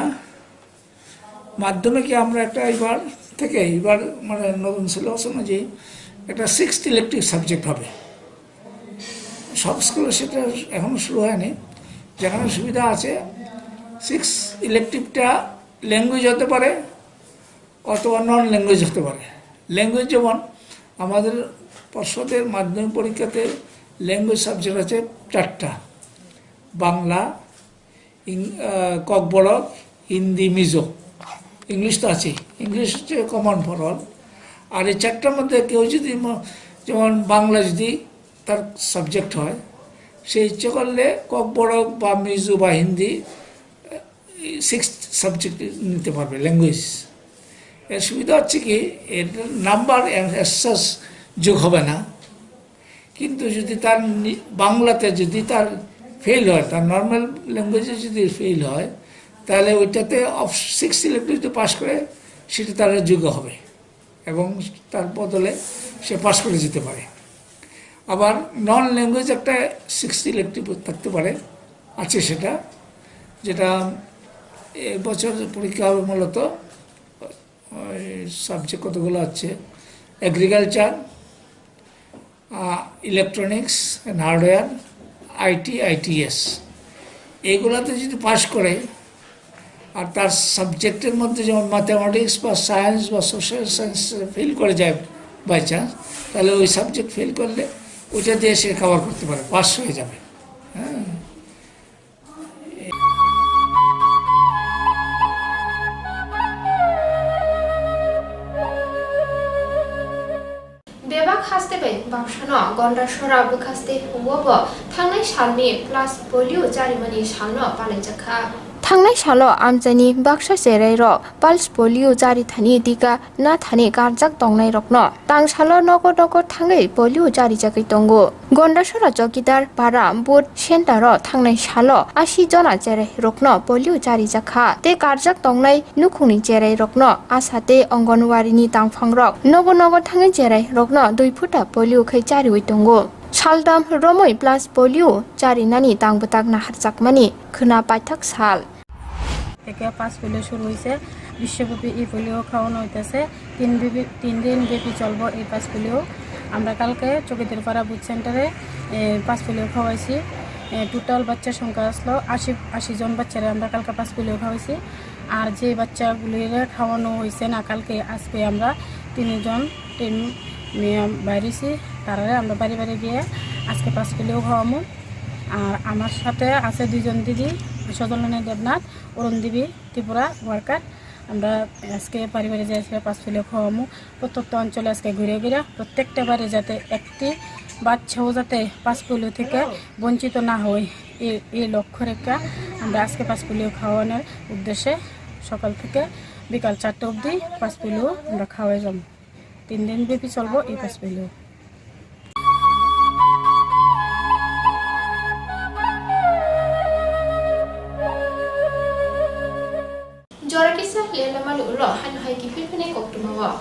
মাধ্যমিকে আমরা একটা এবার থেকে, এবার মানে নতুন সিলেবাস অনুযায়ী একটা সিক্সথ ইলেকটিভ সাবজেক্ট হবে। সব স্কুলে সেটা এখনও শুরু হয়নি। যেখানে সুবিধা আছে, সিক্স ইলেকটিভটা ল্যাঙ্গুয়েজ হতে পারে অথবা নন ল্যাঙ্গুয়েজ হতে পারে। ল্যাঙ্গুয়েজ যেমন আমাদের পর্ষদের মাধ্যমিক পরীক্ষাতে ল্যাঙ্গুয়েজ সাবজেক্ট আছে চারটা: বাংলা, ইং-, আহ, ককবরক, হিন্দি, মিজো। ইংলিশ তো আছেই, ইংলিশ হচ্ছে কমন ফর অল। আর এই চারটার মধ্যে কেউ যদি ম-, যেমন বাংলা যদি তার সাবজেক্ট হয়, সে ইচ্ছে করলে ককবরক বা মিজো বা হিন্দি সিক্স সাবজেক্ট নিতে পারবে, ল্যাঙ্গুয়েজ। এর সুবিধা হচ্ছে কি, এর নাম্বার অ্যাজ সাচ যোগ হবে না, কিন্তু যদি তার নি-, বাংলাতে যদি তার ফেল হয়, তার নর্মাল ল্যাঙ্গুয়েজে যদি ফেল হয়, তাহলে ওইটাতে অফ সিক্স ইলেকটিভ যদি পাস করে, সেটা তার যোগ্য হবে এবং তার বদলে সে পাস করে যেতে পারে। আবার নন ল্যাঙ্গুয়েজ একটা সিক্সথ ইলেকটিভ থাকতে পারে, আছে সেটা, যেটা এবছর পরীক্ষা হবে মূলত। ওই সাবজেক্ট কতগুলো আছে: agriculture, electronics and hardware, IT, ITS. এইগুলাতে যদি পাস করে আর তার সাবজেক্টের মধ্যে যেমন ম্যাথামেটিক্স বা সায়েন্স বা সোশ্যাল সায়েন্স ফেল করে যায় বাই চান্স, তাহলে ওই সাবজেক্ট ফেল করলে ওইটা দিয়ে সে কভার করতে পারে, পাস হয়ে যাবে। হ্যাঁ। Bebak haste bai bangsano Gondasora bwkhaste huo bo thangnai salni pulse polio charimani salno palaijakha. Thangnai salo amchaini baksa cherai rok pulse polio chari thani tika na thani karjak tongnai rokno tangsalo nogo nogo thangwi polio charijagwi tongo. Gondasora chokidar para booth center o thangnai salo asi jona cherai rokno polio charijakha tei karjak tongnai nukhungni cherai rokno asa tei Anganwadi ni tangphang rok nogo nogo thangwi cherai rokno dui phuta polio khai chariwi tongo. Saldam romwi pulse polio charinani tangbwtak naharjakmani khwna paithak sal. Theke pass polio shuru hoise, biswobyapi ei polio khaono hoitase tin bibi-, tin din byapi cholbo ei pass polio. আমরা কালকে চকিদারপাড়া বুথ সেন্টারে, এ, পাঁচ পোলিও খাওয়াইছি। এ, টোটাল বাচ্চার সংখ্যা আসলো আশি, আশি জন বাচ্চারে আমরা কালকে পাঁচ পোলিও খাওয়াইছি। আর যে বাচ্চাগুলিরে খাওয়ানো হয়েছে না কালকে, আজকে আমরা তিনজন, তিন মেয়ে বাইরেছি, তারারে আমরা বাড়ি বাড়ি গিয়ে আজকে পাঁচ পোলিও খাওয়ামু। আর আমার সাথে আছে দুইজন দিদি, সজলনী দেবনাথ, অরুণ দেবী ত্রিপুরা ওয়ার্কার। আমরা আজকে পারিবারিক যে আজকে পাঁচ পোলিও খাওয়ামু, প্রত্যেকটা অঞ্চলে আজকে ঘুরে ঘুরে প্রত্যেকটা বাড়ি যাতে একটি বাচ্চাও যাতে পাঁচ পোলিও থেকে বঞ্চিত না হয়, এই, এই লক্ষ্য রেখে আমরা আজকে পাঁচ পোলিও খাওয়ানোর উদ্দেশ্যে সকাল থেকে বিকাল চারটা অবধি পাঁচ পোলিও আমরা খাওয়াই যাবো। তিন দিন ব্যাপী চলবো এই পাঁচ polio. Jora kisa lemlamani ulo hano hai kiphilphini koktwma o.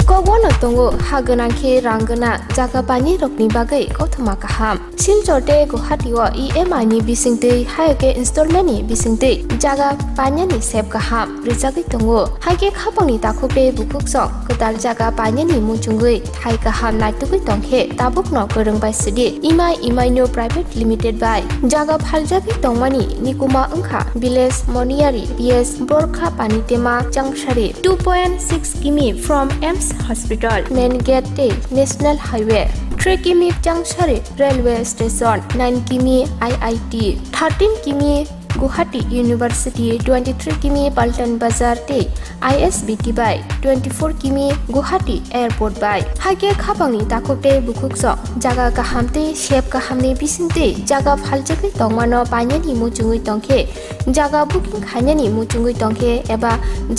Kobono tongo ha gwnang khe rang gwnang jaga painani rokni bagwi kothoma kaham. Silchar tei Guwahati o E M I ni bisingtwi hai khe installment ni bisingtwi jaga painani sep kaham rwjagwi tongo. Hai khe khapangni takhuk tei bukhuk song kwtal jaga painani muchungwi thai kaham naitugwi tongkhe tabukno kwrwng bai sidi Imai Imaino Private Limited bai jaga phaljagwi tongmani nikuma wngkha Village Moniyari P S Borkha Panitema Changsari, two point six kimi from AIIMS Hospital, Main Gate tei National Highway, three kimi Changsari Railway Station, nine kimi I I T, thirteen kimi Guwahati University, twenty-three kimi Paltan Bazar tei I S B T bai, twenty-four kimi Guwahati Airport bai. Hai khe khapangni takhuk tei bukhuk song jaga kaham tei sep kahamni bisingtwi jaga phaljagwi tongmano painani muchungwi tongkhe, jaga booking khainani muchungwi tongkhe eba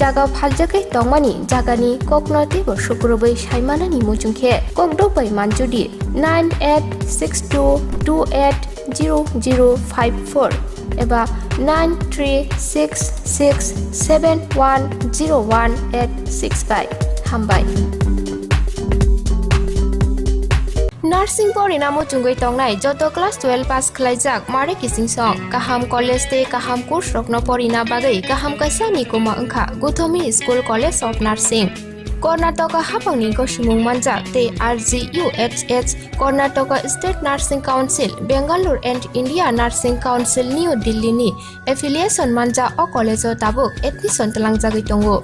jaga phaljagwi tongmani jagani kokno teibo sukrubwi saimanani muchungkhe kokdok bai manjudi nine eight six two two eight zero zero five four eba nine three six six seven one zero one eight six bai. Hambai. Nursing porina muchungwi tongnai joto class twelve pass khlaijak mare kiching song kaham college tei kaham course rokno porina bagwi kaham kaisa nikuma wngkha Guthomi School College of Nursing. Karnataka hapangni gosimung manjak tei R G U H H, Karnataka State Nursing Council, Bangalore and India Nursing Council, New Delhi ni affiliation manjak o college o tabuk admission twlangjagwi tongo.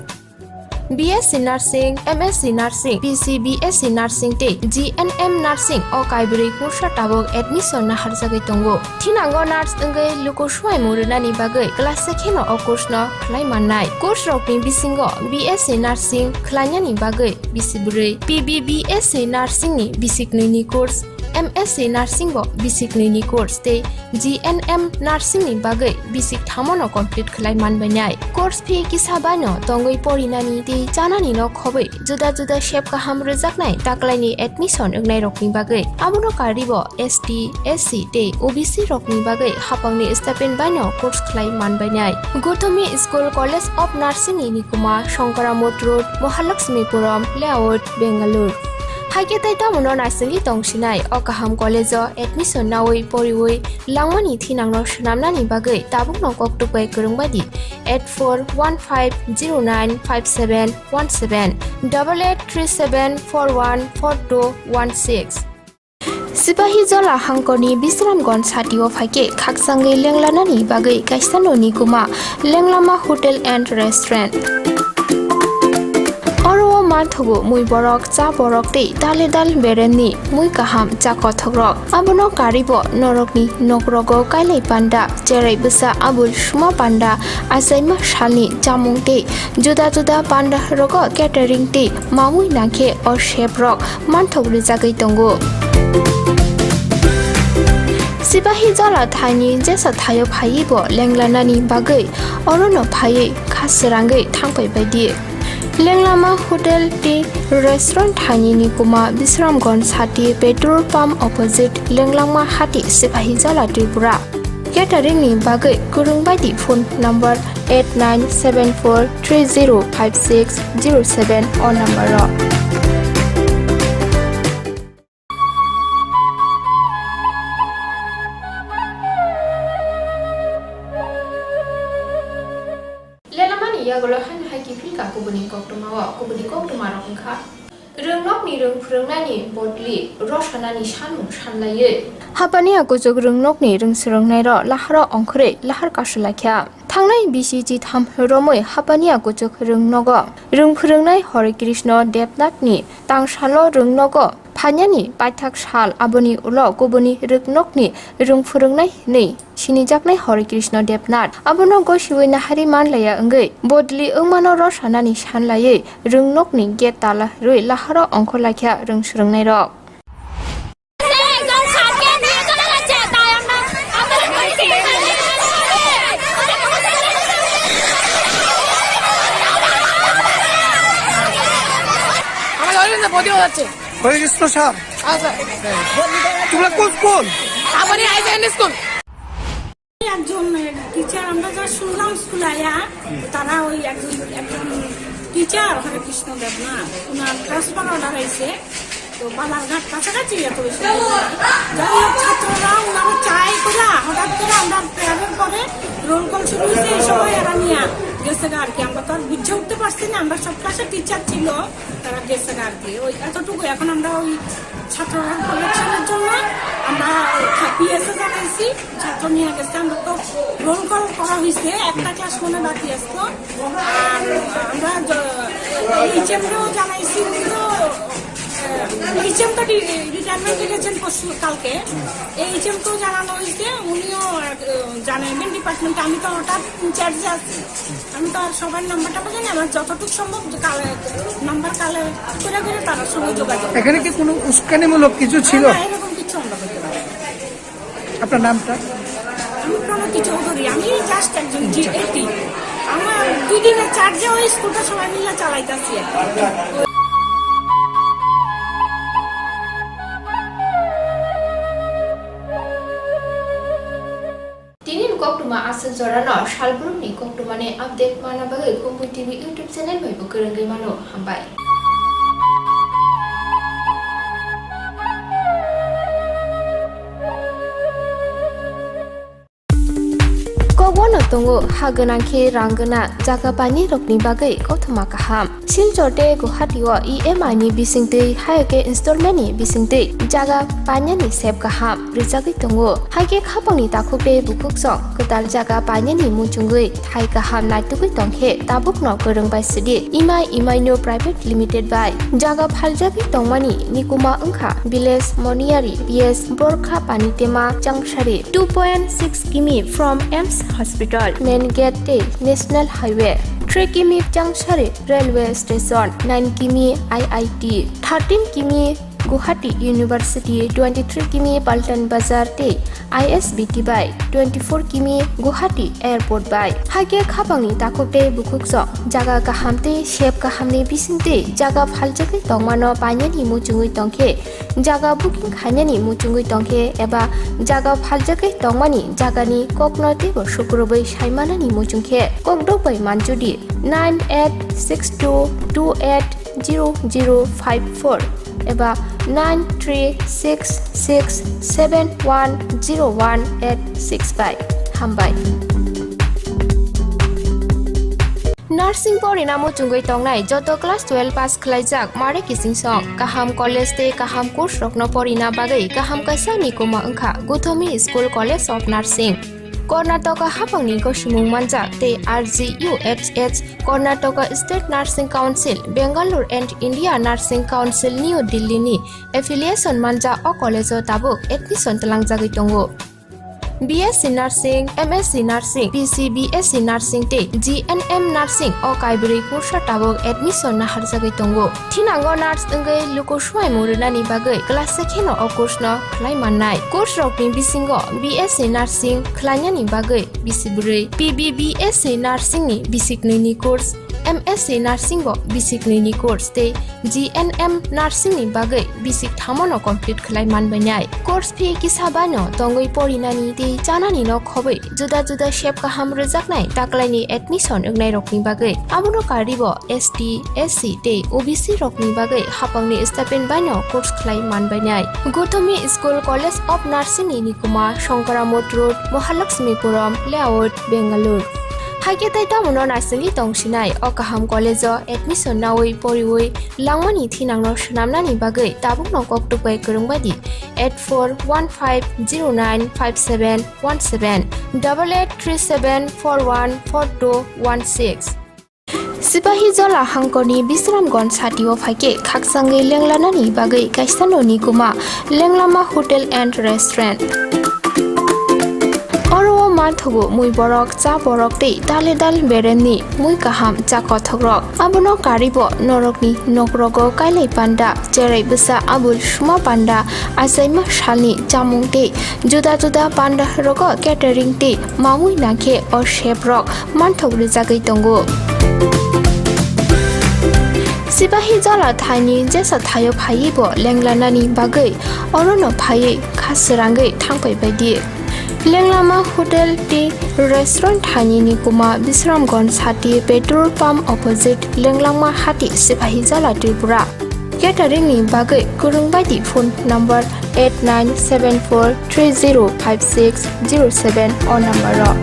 B S C Nursing, M S C Nursing, P C B S C Nursing tei G N M Nursing o kaibrwi kursa tabuk admission naharjagwi tongo. Thinango nurse wngwi luku suaimu rwnani bagwi class se kheno o course no khlai mannai. Course rokni bisingo B S C Nursing khlainani bagwi bisi bwrwi, P B B S C Nursing ni bisi knwi ni course, M S C Nursing bo bisi knwi ni course tei G N M Nursing ni bagwi bisi thamono complete khlai manbainai. Course fee kisa baino tongwi porinani tei chanani no khobwi juda juda sep kaham rwjaknai taklaini admission wngnairokni bagwi. Abono karwibo S T, S C tei O B C rokni bagwi hapangni stipend baino course khlai manbainai. Guthomi School College of Nursing ni nikuma Shankaramot Road, Mahalakshmipuram Layout, Bangalore. Hai khe tei tamono naisingwi tongsinai o kaham college o admission naui poriui langmani thinangno swnamnani bagwi tabukno koktwk bai kwrwng bai di eight four one five zero nine five seven one seven, double eight three seven four one four two one six. Sipahijola hangkorni Bisramganj satio phaikhe khakchangwi lenglanani bagwi kaisa noni kuma Lenglama Hotel and Restaurant. Oro o manthogo mui borok, cha borok tei dale dal beremni mui kaham cha kothokrok. Abono karwibo norokni nokrogo kailai panda, cherai bwsa abul suma panda, achaima salni chamung tei juda juda panda rogo catering tei mamui nangkhe o chef rok manthok rwjagwi tongo. Sipahijola thaini jesa thaio phaiwi bo lenglanani bagwi orono phaiwi kha srangwi thangpai baidi. Lenglama Hotel tei Restaurant thaini nikuma Bisramganj sati petrol pump opposite Lenglama hati Sipahijola Tripura. Catering ni bagwi kwrwng bai di phone number eight nine seven four three zero five six zero seven o number o. Lelamani yagulo haino hai kiphilka kubuni koktwma o, kubuni koktwma rok wngkha. Rwngnokni rwng phwrwngnaini bodli rw sanani sanmung sanlaiwi. Hapani a kuchuk rwngnokni rwng swrwngnairok laharo ongkhorwi lahar kasulaikha. Thangnai bisi chitham romwi hapani a kuchuk rwngnogo rwng phwrwngnai Hare Krishna Debnathni tangsalo rwngnogo Hanyani paithak sal aboni ulo kubuni rwknokni rwng phwrwngnai hwnwi sinijaknai Hare Krishna Debnath. Abono gosiwi nahari manlaiya wngwi bodli wngmano rw sanani sanlaiwi rwngnokni gate tala rwi laharo ongkhorlaikha rwng swrwngnairok. আমার হরিকৃষ্ণ প্রদীপ হচ্ছে। হরিকৃষ্ণ স্যার, হ্যাঁ স্যার। তোমরা কোন স্কুল? আমনি high secondary school. একজন টিচার, আমরা যা শুনলাম স্কুলে আয়া, তারা ওই একজন, একজন টিচার হরেকৃষ্ণ দেব না, ওনার ট্রান্সফার অর্ডার হয়েছে। তো বাজারঘাট কাছাকাছি, এত বেশি দূর না। যাই হোক, ছাত্ররা ওনারা চাই করে হঠাৎ করে আমরা প্রেয়ারের পরে রোল কল শুরু হয়েছে, এই সময় এরা নিয়ে গেছে গা আর কি। আমরা তো আর বুঝে উঠতে পারছি না, আমরা সব ক্লাসে টিচার ছিল, তারা গেছে গা আর কি। ওই এতটুকু। এখন আমরা ওই ছাত্ররা প্রোটেকশনের জন্য আমরা পিএসএ জানাইছি, ছাত্র নিয়ে গেছে। আমরা তো রোল কল করা হয়েছে, একটা ক্লাস মনে বাকি আসতো। আর আমরা জ-, এইচএম কেও জানাইছি, উনি তো, আহ, এইচএম তো রি-, রিটায়ারমেন্টে গেছেন পরশু, কালকে। এইচএম কেও জানানো হয়েছে, উনিও, আহ, জানাইবেন ডিপার্টমেন্টে। আমি তো ওটার ইনচার্জে আছি, আমি তো আর সবার নাম্বারটা পাচ্ছি না। আমার যতটুকু সম্ভব কালে-, নাম্বার কালেক্ট করে করে তাদের সঙ্গে যোগাযোগ। এখানে কি কোনো উস্কানিমূলক কিছু ছিল? না, এরকম কিছু আমরা করতে পারি না। আপনার নামটা? আমি প্রণতি চৌধুরী, আমি জাস্ট একজন জি এইটি। আমার দুই দিনের চার্জে ওই স্কুলটা সবাই মিলে চালাইতেছি আর কি। Tini ni koktwma aswk jorano salbrumni koktwmani update manna bagwi Kumbui T V YouTube channel bai bo kwrwngwi mano. Hambai. Kokbono tongo ha gwnang khe rang gwnang jaga painai rokni bagwi kothoma kaham. Silchar tei Guwahati o E M I ni bisingtwi, hai khe installment ni bisingtwi jaga painani sep kaham rwjagwi tongo. Hai khe khapangni takhuk tei bukhuksong kwtal jaga painani muchungwi thai kaham naitugwi tongkhe tabukno kwrwng bai sidi Imai Imaino Private Limited bai jaga phaljagwi tongmani nikuma wngkha village Moniyari P S Borkha Panitema Changsari, two point six kimi from AIIMS Hospital, main gate tei National Highway, three kimi Changsari Railway Station, nine kimi I I T, thirteen kimi Guwahati University, twenty-three kimi Paltan Bazar tei I S B T bai twenty-four kimi Guwahati Airport bai. Hai khe khapangni takhuk tei bukhuksong jaga kaham tei sep kahamni bisingtwi jaga phaljagwi tongmano painani muchungwi tongkhe, jaga booking khainani muchungwi tongkhe eba jaga phaljagwi tongmani jagani kokno teibo sukrubwi saimanani muchungkhe kokdok bai manjudi nine eight six two two eight zero zero five four eba nine three six six seven one zero one eight six bai. Hambai. Nursing porina muchungwi tongnai joto class twelve pass khlaijak mare kiching song kaham college tei kaham course rokno porina bagwi kaham kaisa nikuma wngkha Guthomi School College of Nursing. Karnataka hapangni gosimung manjak tei R G U H H Karnataka State Nursing Council, Bangalore and India Nursing Council New Delhi ni affiliation manjak o college o tabuk admission twlangjagwi tongo. B S C Nursing, M S C Nursing, P C B S C Nursing tei G N M Nursing o kaibrwi kursa tabuk admission naharjagwi tongo. Thinango nurse wngwi luku swimung rwnani bagwi class se kheno o course no khlai mannai. Course rokni bisingo B S C Nursing khlainani bagwi bisi bwrwi, P B B S C Nursing ni bisi knwi ni course, M S C Nursing bo bisi knwi ni course tei G N M Nursing ni bagwi bisi thamo no complete khlai manbainai. Course fee kisa baino tongwi porinani tei chanani no khobwi juda juda sep kaham rwjaknai taklaini admission wngnai rokni bagwi. Abono karwi bo S T, S C tei O B C rokni bagwi hapangni stipend baino course khlai manbainai. Guthomi School College of Nursing ni nikuma Shankaramot Road, Mahalakshmipuram Layout, Bangalore. Haikhe tei tamono naisingwi tongsinai o kaham college o admission nawi poriwi langmani thinangno swnamnani bagwi tabukno koktuk bai kwrwng bai di eight four one five zero nine five seven one seven, double eight three seven four one four two one six. Sipahijola hangkorni Bisramganj satio phaikhe khakchangwi lenglanani bagwi kaisa noni kuma Lenglama Hotel and Restaurant. Oro o manthogo mui borok, cha borok tei dale dal beremni mui kaham cha kothokrok. Abono karibo norokni nokrogo kailai panda, cherai bwsa abul suma panda, achaima salni chamung tei juda juda panda rogo catering tei mamui nangkhe o chef rok manthok rijagwi tongo. Sipahijola thaini jesa thaio phaiwi bo lenglanani bagwi orono phaiwi kha srangwi thangpai baidi. Lenglama Hotel tei Restaurant thaini ni kuma Bisramganj sati petrol pump opposite Lenglama hati Sipahijola Tripura. Catering ni bagwi kwrwng baidi phone number eight nine seven four three zero five six zero seven o number o.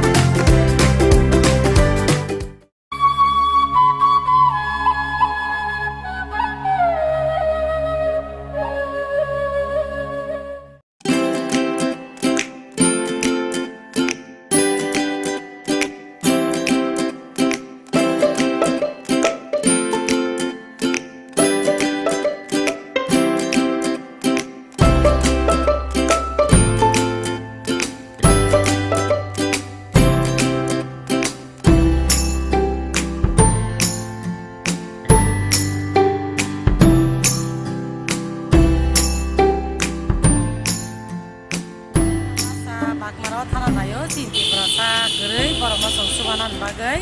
Sa bakmaro thana naio, chini Tiprasa kwrwi borokno chwng chubanani bagwi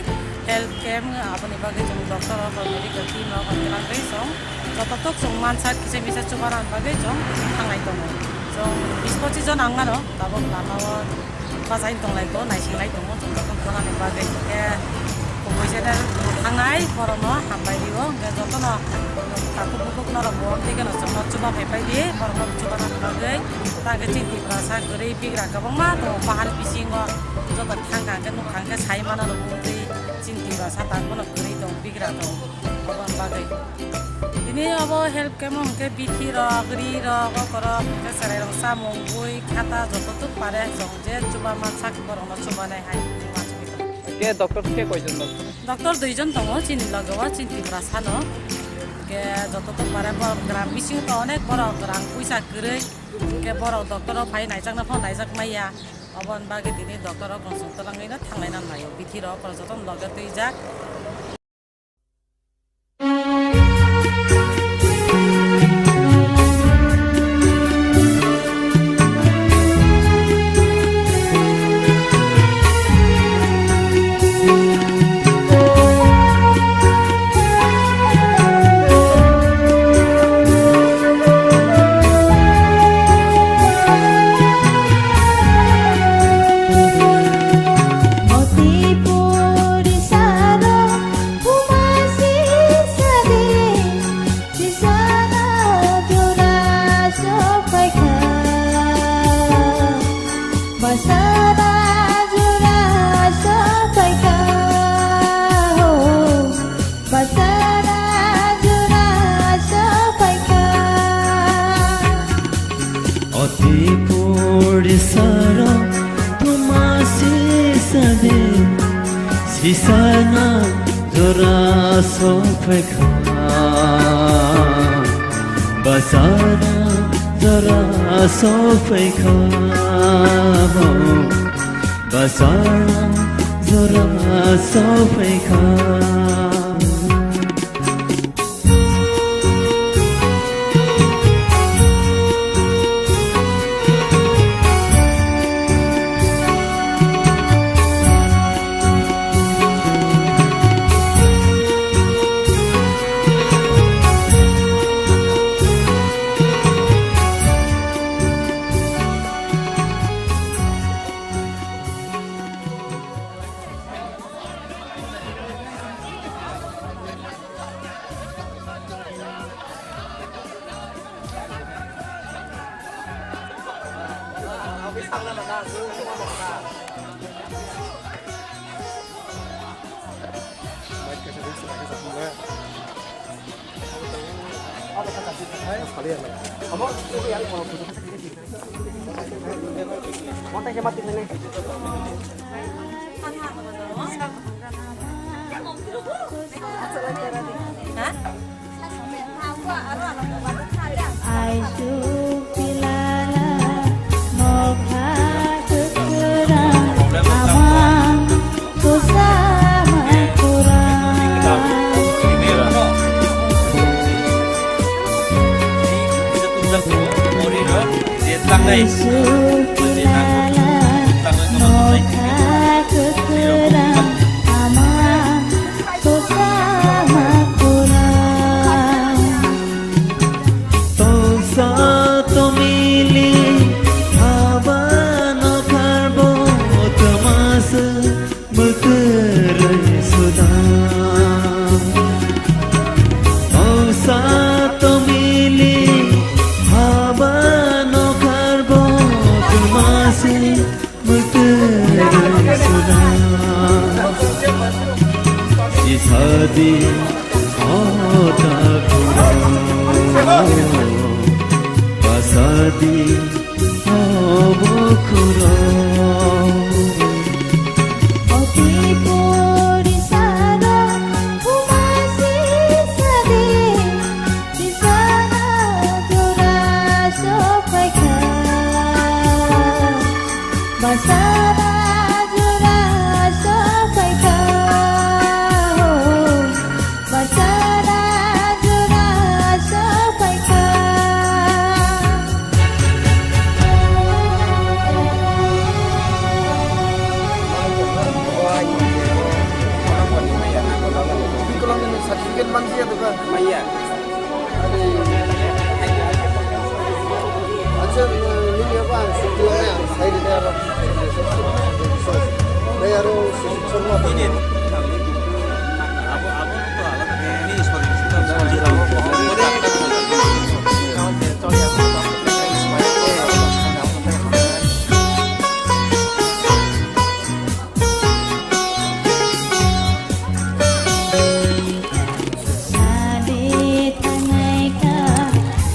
health camp, aboni bagwi chwng doctor rok, medical team rok, hwnkhe langwi chwng jototok chwng mansak kisa misa chubanani bagwi chwng thanglai tongo. Chwng bis pochis jon ang mano tabuk lama o. Bachai tonglai bo, naisinglai tongo, chwng joto bonani bagwi hwnkhe kubui channel thangnai borokno hambai rio, hwnkhe jotono takhuk bukhuk norok bo tei kheno chwngno chuba phai pai di, borokno chubanani bagwi. Tei hwnkhe chini Tiprasa kwrwi bigra kwbangma tongo, bahar bisingo joto thangkha hwnkhe nukha hwnkhe sai mano rok, tei chini Tiprasa tak bono kwrwi tongo, bigra tongo, aboni bagwi. Tini obo health camp o hwnkhe bithi rok, ri rok, okorok hwnkhe cherai rok chamung, bui, khata joto tuk pare chwng je chuba mansak borokno chubanai hai mansak. Ke doctor ke koijon dok? Doctor duijon tongo chini loge o, chini Tiprasa no. Hwnkhe joto tuk pare borok gram bisingo to onek borok rang puisa kwrwi. Hwnkhe borok doctor o phai naijakna pho naijak maya. Oboni bagwi tini doctor o konsum twlangwi no thanglai na naio. Bithi rok joto loge twijak. Oti puri saro, huma sisa de, sisana jora sopaikha. Basana jora sopaikha, ho. Basana jora sopaikha. Oti puri saro thuma sisa de, sisana jora sopaikha. Basana jora sopaikha, ho. Basana jora sopaikha. Sukilala nokha kwkhwrang ama sosa makhura. Toksa tomili haba nokharbo twmasa mwtwrwi suda. Toksa tomili haba nokharbo twmasa mwtwrwi suda. Sisadi ota khura, basadi obo khura. Oti pori sara humasi sadi. Bisana jora sophaikha, basana jora sophaikha, ho, basana jora sophaikha. Certificate mansiya to ka? Maya. Acha, nini apa? Sukila ya, saya di daerah. Saya harus sukila. Sade thangnai kha,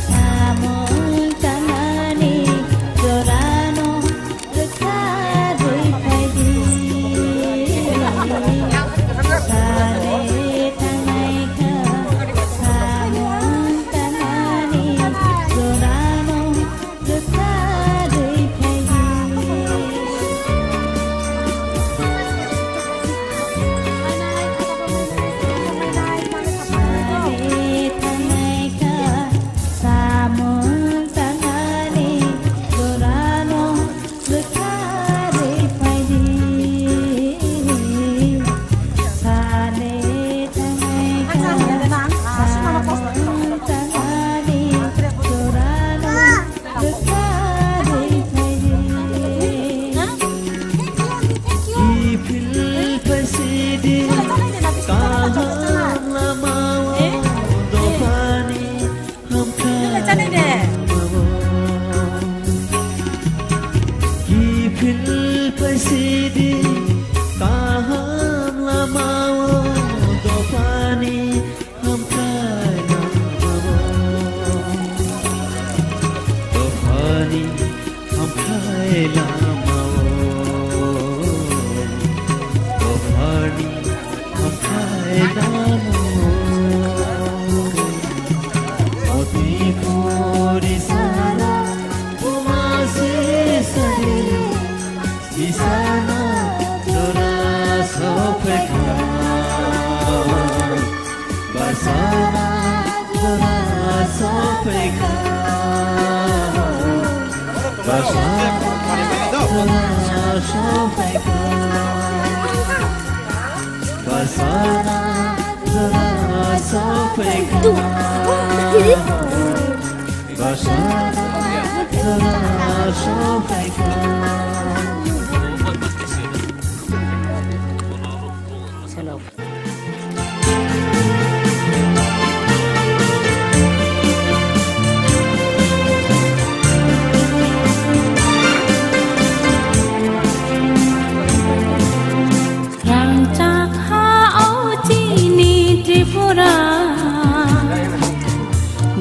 samung tangmani jorano rwkha rwi phaidi. Sade thangnai kha, samung tangmani jorano Kiphil paisidi kaham lamao dophani hamkrai lamao. Dophani hamkrai lamao. Dophani hamkrai lamao. Oti puri sara umasi sari. Bisana jora sophaikha, basana jora sophaikha, basana jora sophaikha, basana jora sophaikha. Rangchak ha o chini Tripura,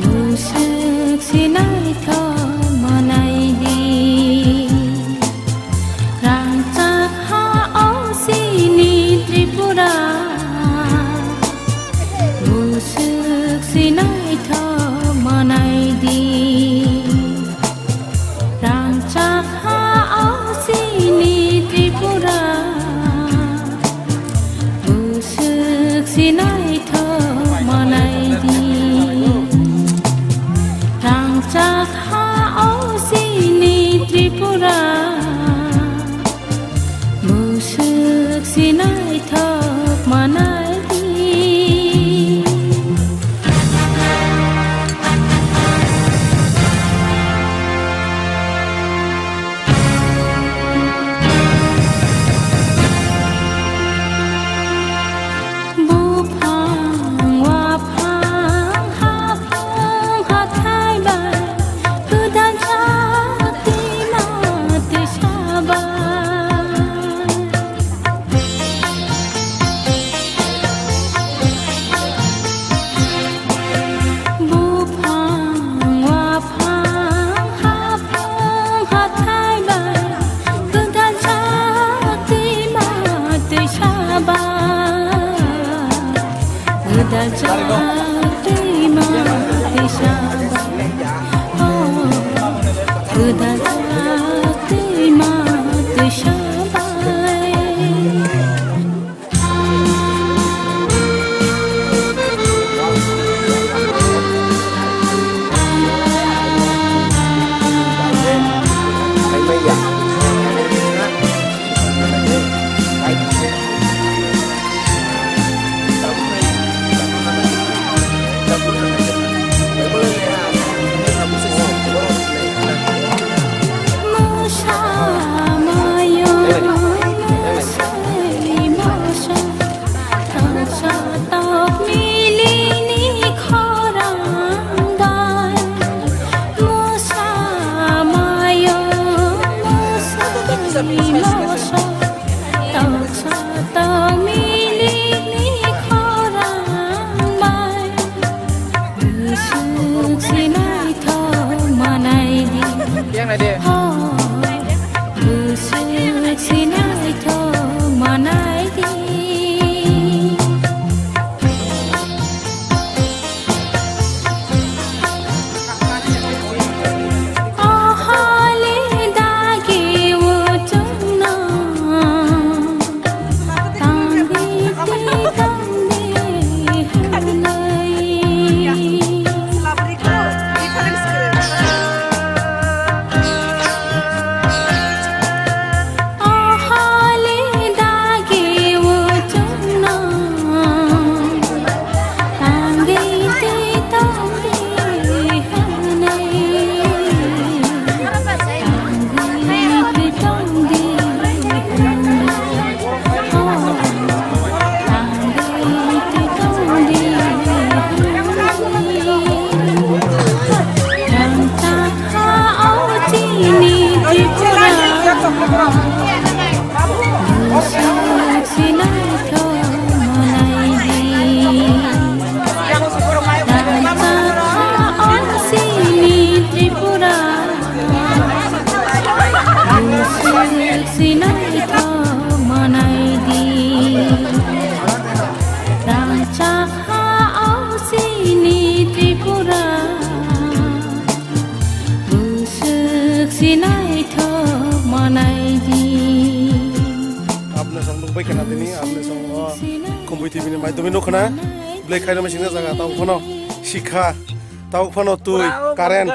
buswk sinai tho manai di. Yang nai de. Ho, busuk sinai thok manai di. O holi dagi uchung no. Tripura. Busuk sinai thok manai di. Rangchak ha o chini Tripura. Busuk sinai thok manai di. Apne song nuk bai khana tini, apne song o Khumbui T V ni maidumi nuk khana. Blai khaina masing jaga tau phano sikha, tau phano tui, current,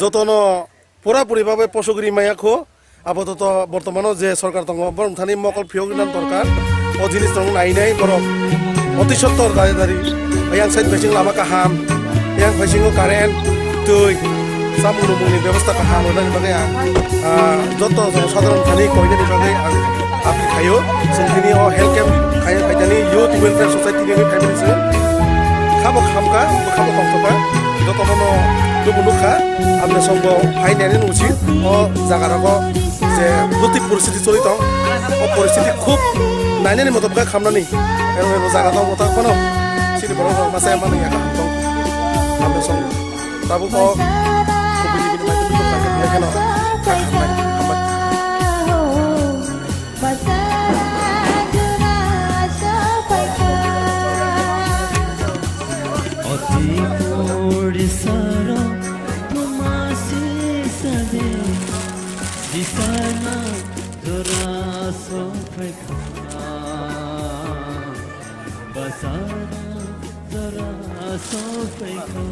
jotono pura puri babe posogri maya kho. Apatot bortomano je sorkar tongo, borok thani mokol phiyok nan dorkar. O jinis rok nainai borok oti sottor dari dari. Yang side bising lama kaham, yang bisingo current, tui, samung nungmungni bebostha kaham rwnani bagwi ang, ah, joto jono sadharon thani koinani bagwi ang appeal khaio. Chwng tini o health camp khai-, khaitani Youth Welfare Society ni family se khabo khamkha, khabo tongthokha, jotono no dubu nukha. Amne songbo hai nani uchi o jaga rogo je buti poristiti choli tong, o poristiti khub nainani moto bwkha khamnani, ero ero jaga tong moto kono sini borok rok masa mani ya kaham tong. Amne song tabuk o kubui bini mai tu tu kha khe kheno kha khamnai hambai. Oti pori saro masi sade, bisana jora sophaikha, basana jora sophaikha.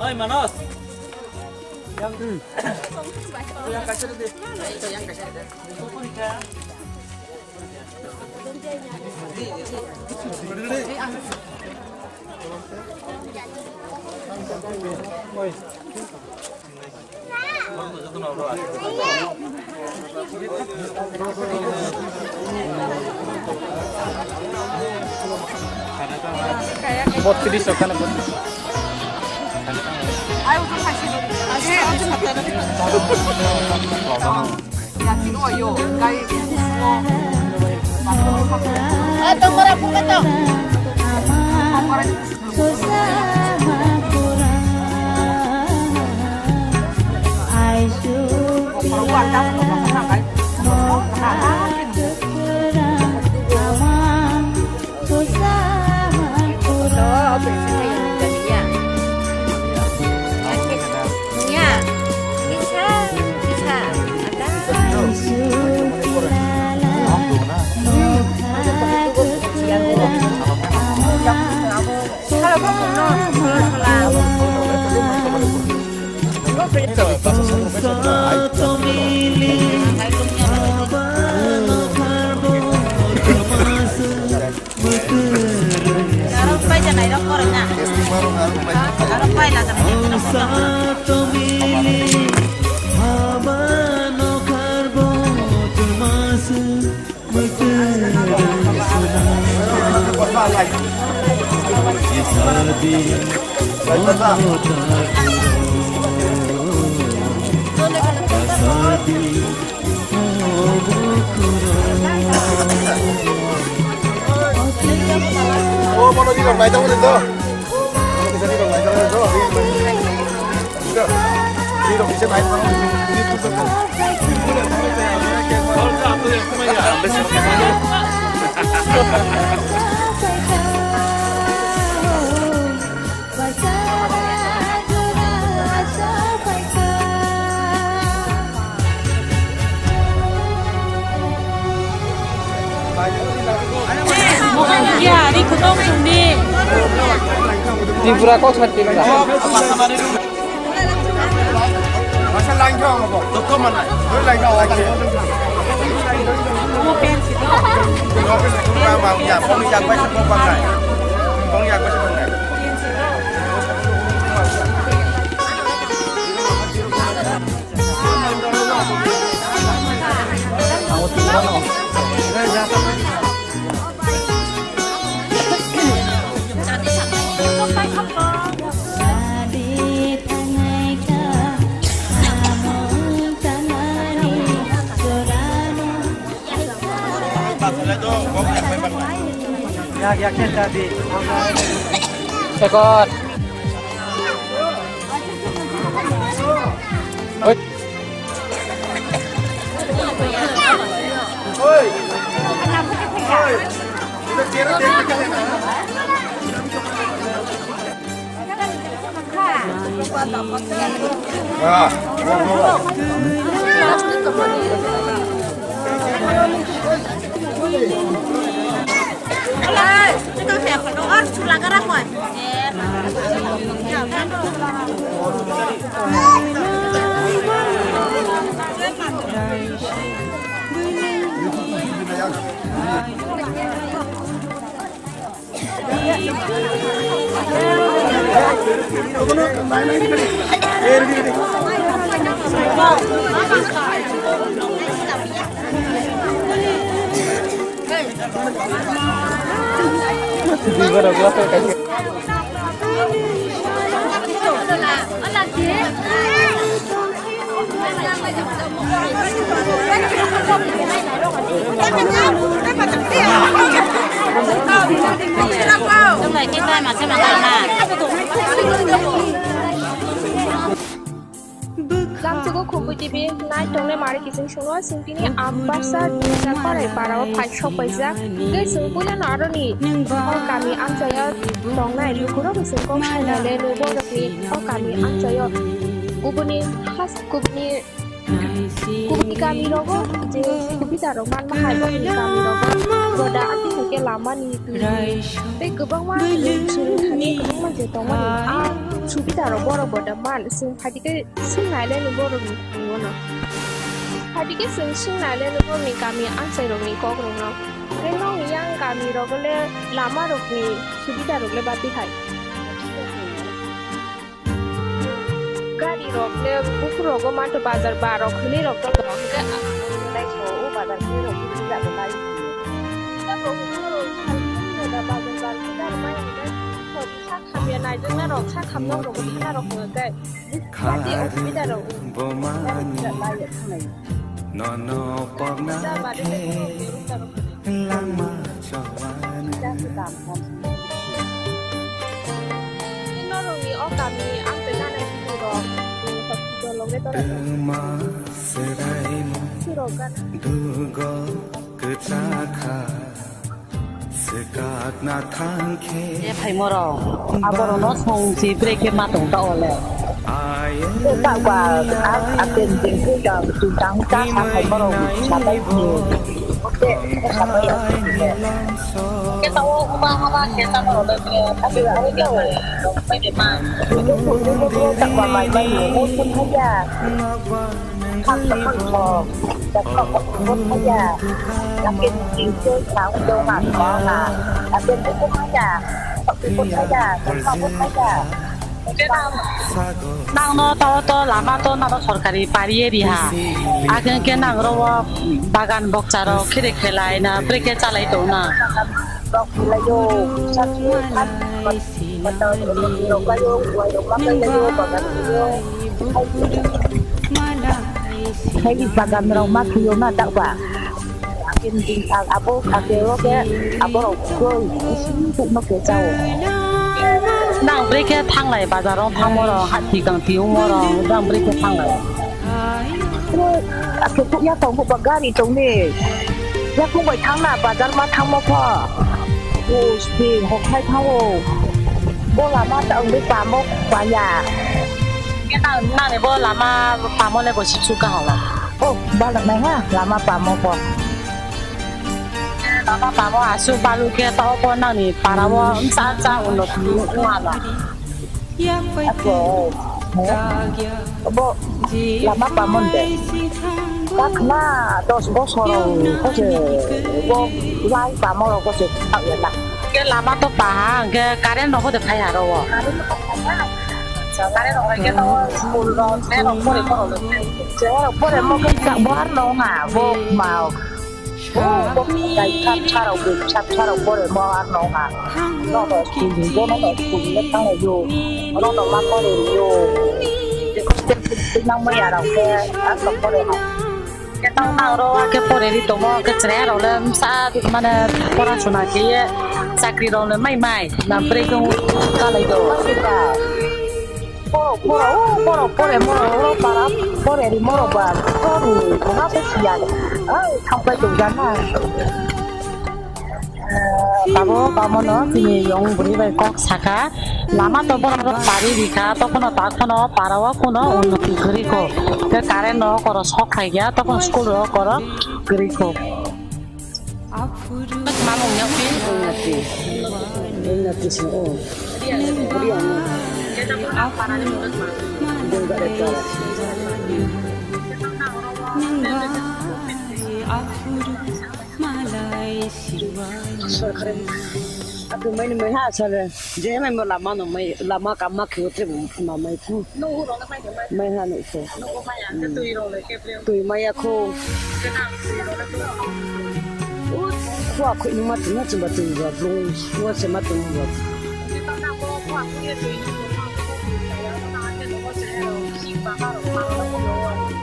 Oi, Manos. Botris rok kana botris. Aro paisa nairok koroi na. Aro paila jani. O, bono di rok naijak wngkha to. Bono kisa di rok naijak wngkha to. Di rok kisa naijak wngkha to. Tripura kok sar tila. Masa langkha ang bo. Dokto mana? Doi langkha ang. Bang bang ya, bong yak bai sa bong bang nai. Bong yak bai sa bong nai. Ekot. Oi. Lamchugo Khumui T V nai tongnai mari kiching songno singtini Ambasa Parai para o phai sok paijak. Tei chwng puilano aroni o kami amchaio tongnai lukurok chwng kok sainai le nung borokni o kami amchaio kubuni has kubuni Kubuni kami rogo je subida rok manma hai bokni kami rogo boda ati hake lama ni twi tei kwbangma chwng thani kwbangma je tongmani a subida rok borok boda man chwng phaidi khe sing nai le ni borok ni thani bono phaidi khe chwng sing nai le ni borok ni kami amchai rok ni kok rok no tei nokni yang kami rogo le lama rok ni subida rok le bati hai. Gari rok le buphur rogo manto bazar ba rok hwnwi rok to tong hwnkhe ang nai so o bazar hwnwi rok buphur jago gari. Tabuk hwnwi rok bazar ba hwnwi rok mai hwnwi rok sa khamya na Aidwngna rok sa khamnok rok thana rok hwnkhe bwswk jati osubida rok wng thangna rok lai thanglai. Nono pokna khe lama chowani. Norokni o kami ang tei nana bini rok hospital o betora rok. Swraimu surok gana. Dugo kwchakha. Swkakna thangkhe. E phaimorok, aborokno songsi brekhe ma tong ta ole. Aye. Tei takba, a, a, ten, ten, ten, ten, ten, ten, ta sa phaimorok, sabai ni. Ote, ote sabai ya. Khe tao uba haba khe ta borok le, ta khe ani khe bai de ma. Takba mai mai ni, mo kun haya. Nang no tao to lama to nang no sorkari pariye riha. Akhe khe nang ro o bagan bokcha rok khere khelai na brekhe chalai tong na. Hai bagan rok ma thuyo na dakba. Akin di abo ake roke abo rok koi isi tuk no ke chao. Nang brekhe thanglai bazar rok thangmo rok hati kang tiyo mo rok nang brekhe thanglai. Ake tuk ya tong ba gari tong ni. Ya kung bai thangna bazar ma thangmo pho. Usti, hokhai thango. Bo lama ta wngwi pamo paya. Khe nang, nangni bo lama pamo le bo sibsu kaham. Oh, balak nai ha, lama pamo bo. Lama pamo aswk balu khe to bo nangni para o msa msa uno twi wngma ba. Ako, eh? Bo lama pamon de. Kakna dos bosor rok kose bo lai pamo rok kose thak ya na. Ke lama to paha, ke current rok de phai haro. Current rok phai ke to school rok, ne rok pore pore. Pore mo ke bo ar no nga, bo ma. O, bo khai thap tharok, thap tharok pore mo ar no ha. No, no, school ni, no, no, school ni thang yo. No, no, ma pore yo. Nang maya rok khe, ar no pore ha. Khe tang nang ro, khe pore ri tomo, khe chwrai rok le msa, mane, pora suna khe ye, chakri rok le mai mai, na bre khe kalai do. Borok, borok, o borok, pore, morok, oro para, pore ri, morok ba, toru, koma se siya, ai, thampai tong jana. Tabo, bamono, chini yong bwrwi bai kok saka, lama to borok rok pari rikha, tokhono, takhono, para o kuno unnoti kwrwi kho, tei current no koro sok khai ya, tokhono school ro koro kwrwi kho. Mamung nyakpi? Nyakpi. Nyakpi sini, oh. Beri anu. Dengga deka. Sorkari. Aku main main ha sale. Je mai mo lama no mai lama kama khiyo te ma mai khu. Mai ha no se. Twi maya khu. Khu khu ni ma twi ma twi ba twi ba blung. Khu se ma twi ba.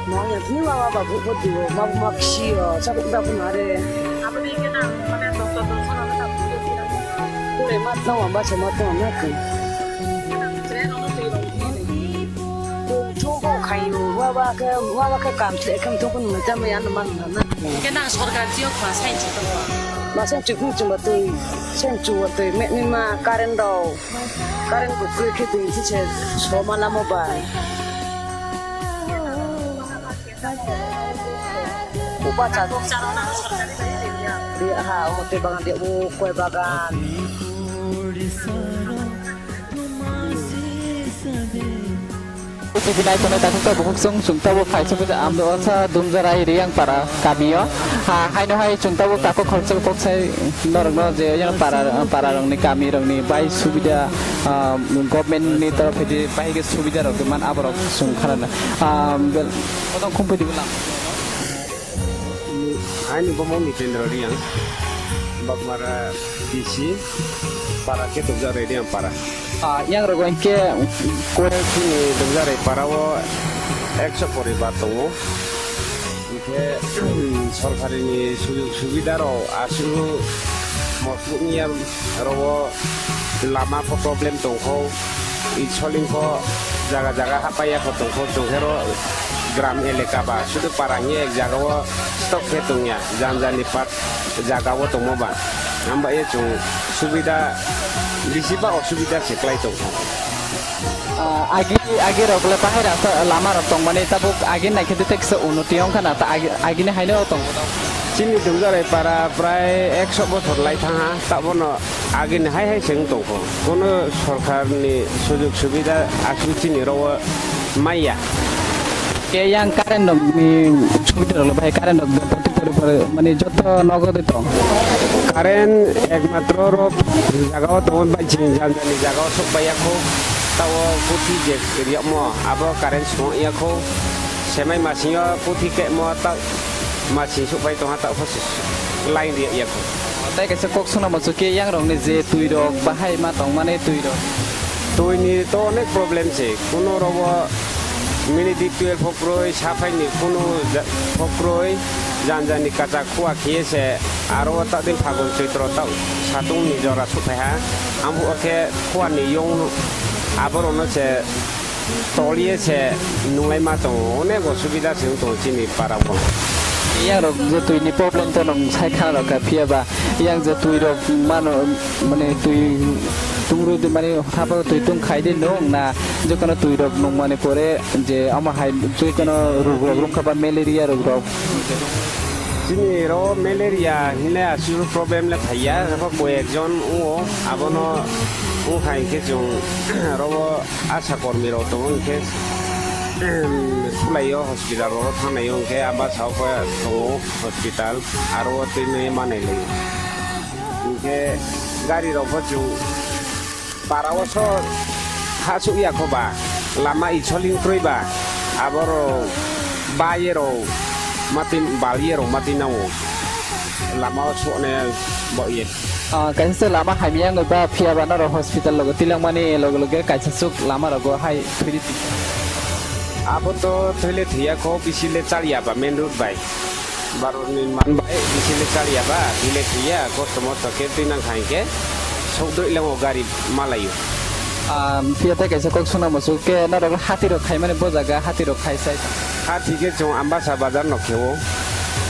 Ma ya ni wa wa ba bu bu twi ma ma khi yo sa bu da bu na re. Kure ma twi ma ba se ma twi ma twi. Chugo khayo, wa wa khe, wa wa khe kam se, kam thok ni mata me ano man na. Khe nang sorkar jio khwa sai chu tong. Ma sen chu khu chu ma twi, sen chu wa twi, me ni ma current do. Current ko kre khe twi si se so ma lamo ba. Upa cha. Dia ha, o te bagan dia, o koi bagan. Sibinai tongnai takhuk tabuk chwng chwng tabuk phai chwng amdo osa Dumjarai Riyangpara kamio. Ha, haino hai chwng tabuk takhuk khoroksa kok sai norokno je yang para, para rokni kami rokni bai subida, ah, government ni torof hedi bai ge subida rok man aborok chwng kharana. Ah, bel, odong khum pedi bulang. Ani bomong ni Jendra Riyang. Bakmara D C. Para khe Dukjak Rediam para. Ah, yang rogo hingke kore chini Dukjak Rediam para o ekso poribar tongo. Hingke sorkari ni sujog subida rok aswk mosok ni ya rogo lama ko problem tongkho, isolingkho jaga jaga hapaiya kho tongkho chwngkhero gram eleka ba sudu para hingye ek jaga o stock khe tongya janja ni pat jaga o tongmo ba, hamba ye chwng subida bisi ba osubida se klai tongkha. Ah, agi, agi rok le bahai rasa lama rok tongmani tabuk agi naikhe de teksa unnoti wngkha na ta agi, agi ni haino tong. Chini Dukjak Rediam para prai ekso bochor lai thangha, tabono agi ni hai hai se wng tongkho. Kono sorkar ni sujog subida aswk chini rogo maya. Ke yang current rok ni subida rok le bahai current rok de pori pori mane joto nogo de tong. Current ekmatro ro jaga o tongo bai chini janja ni jaga o sok pai ya kho. Tao puthi je riyamo abo current song ya kho. Semai masing o puthi kemo ta masing sok pai tongha ta pho line ri ya kho. Tai kaisa kok suna mo ke yang rok ni je twi rok bahai ma tong mane twi rok. Twi ni to onek problem se. Kuno rogo minute twelve o kroi, saphai ni kuno ja-, o kroi, janja ni kacha khua khiye se, aro o ta din phagun choitro ta satung ni jora suphai ha, ambo o khe khua ni yong aborok no se toliye se nunglai ma tongo, onek osubida se wng tongo chini para o. Yang rok je twi ni problem to nong sai khana rok kha, phiya ba yang je twi rok mano, mane twi tungru de mane haparo twi tung khai de nong na, je kono twi rok nung mane pore je ama hai je kono rok rok rok kha ba malaria rok rok. Chini ro malaria hinle aswk problem le phaiya, abo koi ekjon wngo, abono wngkha hinkhe chwng rogo asha kormi rok tongo hinkhe, sulaio hospital rogo thangnaio hinkhe amba sao khe tongo hospital, aro o twi nwi manai lai hinkhe gari rok bo chwng Para o so ha suk ya kho ba, lama isolin kroi ba, aboro ba ye ro matin bal ye ro matin nango, lama o sokne bo ye. Ah, kaisa se lama hamya wngwi ba phiya ba norok hospital logo tilangmani loge loge kaisa suk lama rogo hai thwidi. Abo to thwile thwiya kho, bisi le chal ya ba main road bai. Baroni man bai, bisi le chal ya ba, bile thwiya, kosto mosto khe twi nang kha hinkhe, sok doi lango gari malaio. Ah, phiya tei kaisa kok suna muchuk khe, norok hati rok khaimani bo jaga, hati rok khai sai. Hati khe chwng Ambasa bazar no khe o,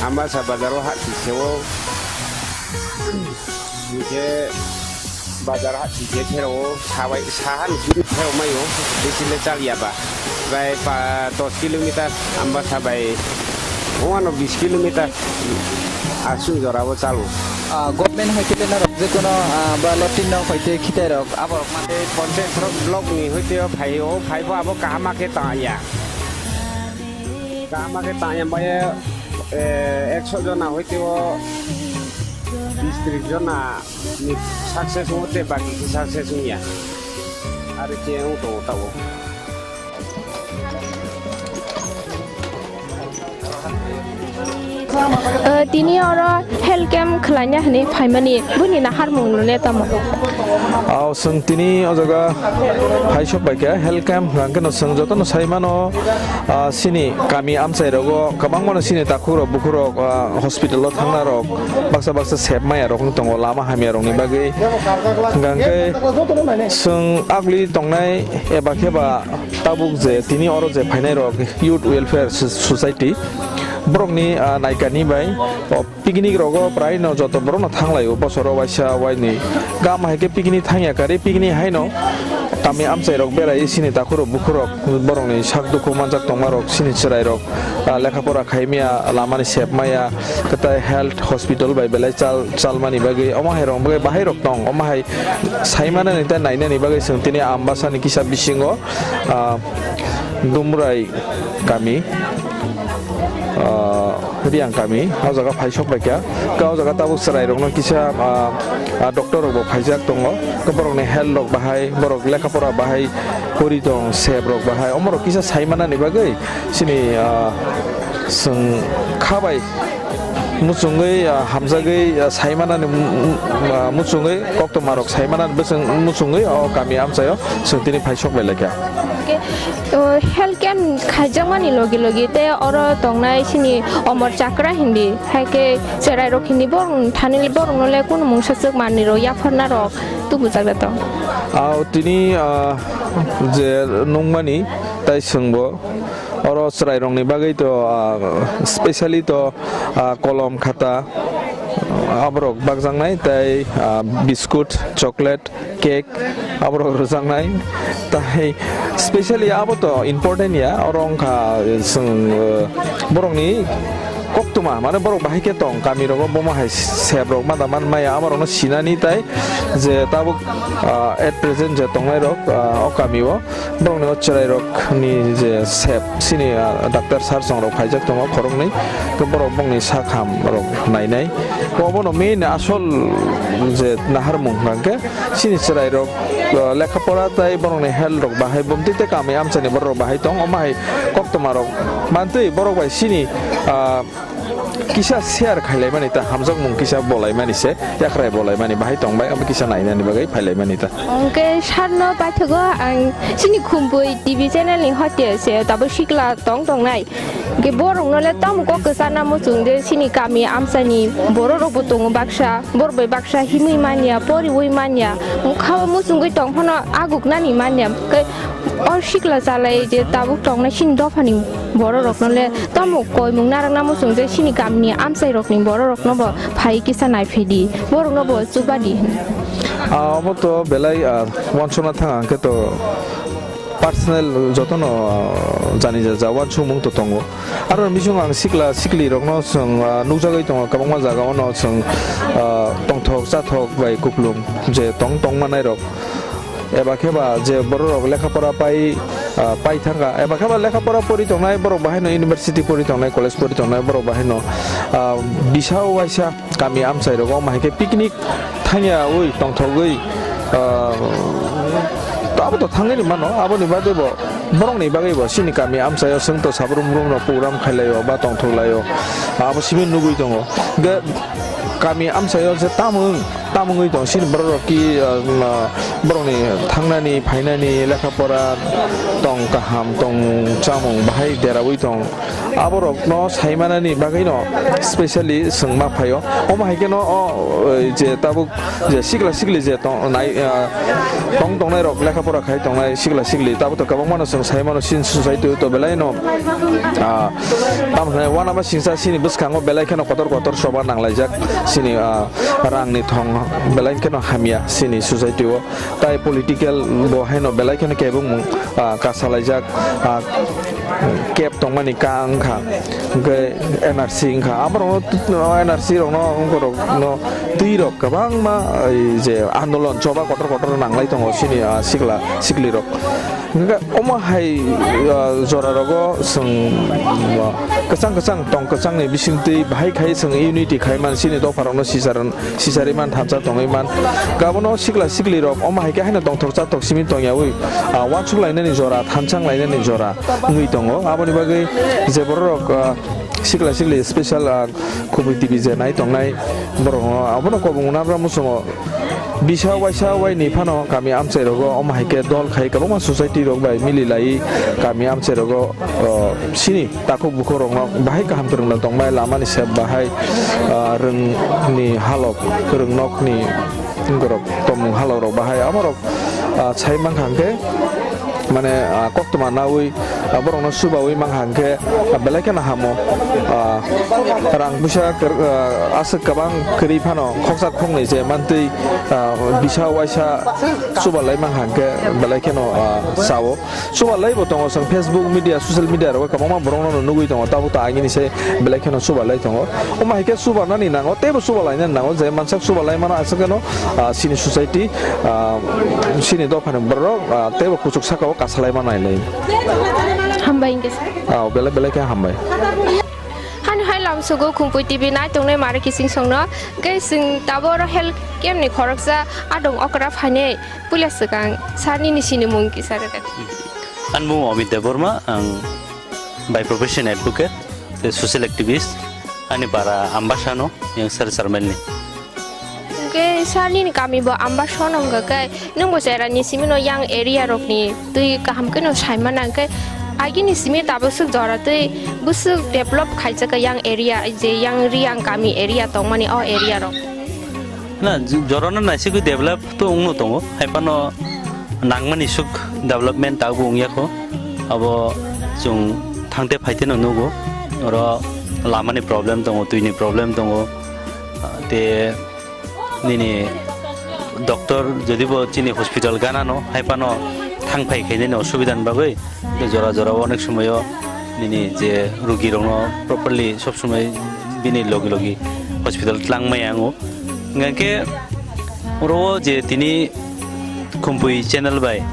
Ambasa bazar o hati khe o. Hinkhe bazar ha thikhe pherao sabai saha ni simi pherao maio, bisi le chal ya ba. Bai pa dos kilometer, Ambasa bai owano bis kilometer aswk jora o chalo. Ah, government hoite le norok je kono, ah, ba latrine rok hoite khitai rok abo rok ma. Tei panchayat rok block ni hoite o phai o, phai pho abo kaham ma khe ta ya. Kaham ma khe ta ya, bai, eh, ekso jona hoite o bis tris jona. Ni success wngte baki khe success wngya. Are khe wng tongo tabuk. Eh, tini oro health camp khwlaina hwnwi phaimani, buini naharmung nune tamo? Ao, chwng tini o jaga hai sok bai kha health camp hwnkhe no chwng jotono sai mano, ah, chini kami amchai rogo kwbangma no chini takhuk rok bukhuk rok, ah, hospital o thangna rok baksa baksa sep maya rok wng tongo lama hamya rokni bagwi. Hwnkha hwnkhe chwng agli tongnai eba khe ba tabuk je tini oro je phainai rok Youth Welfare So-, Society borokni, ah, naikani bai o picnic rogo prai no joto borok no thang lai o bosoro waisa waini gam hai khe picnic thang ya kari picnic hai no kami amchai rok berai sini takhuk rok bukhuk rok borokni sak dukhu manjak tongma rok sini chwrai rok. Ah, lekha pora khaimya, lamani sep maya, kwtai health hospital bai belai chal, chalmani bagwi, omo hai rok bagwi bahai rok tong, omo hai saimanani tei nainani bagwi chwng tini Ambasani kisa bisingo, ah, Dumrai kami, ah, Riang kami, o jaga phai sok bai kha. Khe o jaga tabuk chwrai rokno kisa, ah, ah, doctor rok bo phaijak tongo. Khe borokni health rok bahai, borok lekha pora bahai, pori tong, sep rok bahai, omorok kisa saimanani bagwi. Chini, ah, chwng kha bai muchungwi, ah, hamjagwi, ah, saimanani mu-, mu-, ah, muchungwi, koktwmarok saimanani bwswng muchungwi o kami amchaio chwng tini phai sok bai laikha. Hwnkhe, o, health camp khaijakmani logi logi tei oro tongnai chini Omor Chakra hindi, hai khe chwrairok hindi borok thani borokno le kunu mungsa swk manwirok yapharnarok tubujak da tong. Ah, tini, ah, je nungmani tai chwngbo oro chwrairokni bagwi to, ah, specially to, ah, kolom khata, ah, aborok bakjaknai tei, ah, biscuit, chocolate, cake aborok rwjaknai. Tai specially abo to important ya, oro wngkha chwng, ah, borokni koktwma, mane borok bahai khe tong, kami rogo bomo hai sep rok mada man maya, amo rokno sinani tai je tabuk, ah, at present je tongnai rok, ah, o kami o borokni o chwrai rok ni je sep sini, ah, doctor sir song rok phaijak tongo khoroknwi, khe borok bongni sak ham rok nainai. Obono main asol je naharmung hwnkhe sini chwrai rok, ah, lekha pora tai borokni health rok bahai bumtwi tei kami amchani borok rok bahai tong, omo hai koktwma rok mantwi borok bai sini, ah, kisa share khailaimani ta hamjakmung kisa bolaimani se, yakrai bolaimani bahai tongbai, abo kisa nainani bagwi phailaimani ta. Hwnkhe sarno paithago ang chini Khumpui T V channel ni hote se tabo sikla tong tongnai. Hwnkhe borokno le tamo kok kwchana muchung je chini kami amchani borok rokbo tongo baksa, borok bai baksa himwi manya, poriwi manya, mokha o muchungwi tong phano aguknani manya. Hwnkhe o sikla chalai je tabuk tongnai chini dophani borok rokno le tamo koimung narwkna muchung je chini kamini amchai rokni borok rokno bo phai kisa naiphai di, borok no bo chuba di hwnwi. Ah, omo to belai, ah, uansukna thang ang khe to personal jotono, ah, jani ja ja uansukmung to tongo. Aro bising ang sikla sikli rokno chwng, ah, nukjagwi tongo kwbangma jaga ono chwng, ah, tongthok chathok bai kuplung je tong tong manai rok. Eba khe ba je borok rok lekha pora pai, ah, pai thangkha, eba khe ba lekha pora pori tongnai borok bahai no university pori tongnai, college pori tongnai borok bahai no, ah, bisa uaisa kami amchai rogo omo hai khe picnic thangya ui tongthogwi, ah, to abo to thangwi ni mano, aboni bagwi bo borok ni bagwi bo chini kami amchai o chwng to sabrum brum no program khailai o ba tongthok lai o, abo simi nugwi tongo. Hwnkhe kami amchai o je tamung tamungwi tong sini borok rok ki, ah, borok ni thangnani phainani lekha pora tong kaham tong chamung bahai derawi tong, aborok no saimanani bagwi no specially chwng ma phaio. Omo hai khe no o, eh, je tabuk je sikla sikli je tong nai, ah, tong tongnai rok lekha pora khai tongnai sikla sikli tabuk to kwbangma no chwng sai mano sini society to belai no, ah, tamo hwnai uanama singsa sini bwskango belai kheno kotor kotor soba nanglaijak sini, ah, rangni thong belai kheno hamya sini society o, tai political bo haino belai kheno kebengmung, ah, kasalaijak, ah, kep tongmani ka wngkha, hwnkhe N R C wngkha, aborokno N R C rokno wngkorokno twi rok kwbangma, ai je andolon choba kotor kotor nanglai tongo sini, ah, sikla sikli rok. Hwnkhe omo hai, ah, jora rogo chwng, ah, kwchang kwchang tong kwchangni bisingtwi bahai khai chwng unity khai man sini dopha rokno sichar, sicharwi man thansa tongwi man. Gabono sikla sikli rok omo hai khe haino tongthok chathok simi tongyawi, ah, uansuk lainani jora, thansa wng lainani jora wngwi tongo. Aboni bagwi je borok rok, ah, sikla sikli special, ah, Khubui T V je nai tongnai borok no abono kobong nabra muchungo. Bisa waisa waini phano kami amchai rogo omo hai khe dol khai kwbangma society rok bai mili lai kami amchai rogo, o, sini takhuk bukhuk rok no bahai kaham kwrwng no tongbai, lama ni sep bahai, o, rwng ni halok, rwng nok ni borok tongmung halok rok bahai amo rok, o, sai mankha hwnkhe mane, ah, koktwma nawi, ah, borokno chubawi mankha hwnkhe, ah, belai kheno hamo. Ah, rang puisa kwr-, ah, aswk kwbang kwrwi phano khoksa khoknwi je mantwi, ah, bisa waisa chubalai mankha hwnkhe belai kheno, ah, sao. Chubalai bo tongo chwng Facebook media, social media rogo kwbangma borokno nugwi tongo, tabuk to agini se belai kheno chubalai tongo. Omo hai khe chubanani nango, teibo chubalainani nango, je mansak chubalaimano aswk kheno, ah, chini society, ah, chini dophani borok, ah, teibo kuchuk saka o kasalai ma nailai. Hambai hwnkhe sir. Ah, belai belai khe hambai. Hani hai lamsogo Khumpui T V nai tongnai mari kising songno, hwnkhe chwng tabuk oro health camp ni khoroksa adong okra phainai puila swkang sir nini sinimung kisa rwdi. Ani mung Amit Debbarma, ang by profession advocate, tei social activist. Ani bara Ambasano, yang sir Sarmelni. Hwnkhe sir nini kami bo Ambasano hwnkha khe, nwng bo chera ni simi no yang area rok ni twi kaham khe no sai mana hwnkhe, agini simi tabuk swk jora twi bwswk develop khaijak yang area je yang Riang kami area tongmani o area rok. Na, j-, jorano naisingwi develop to wngno tongo, hai phano nangmani suk development tabuk wngya kho. Abo chwng thangte phaite no nugo, oro lamani problem tongo, twini problem tongo, te nini doctor jodi bo chini hospital gana no, hai phano thang phai khainani osubida ni bagwi. Tei jora jora o onek somoyo nini je rugi rokno properly sob somoi bini logi logi hospital twlang maya ango. Hingkhe oro o je tini Khumpui channel bai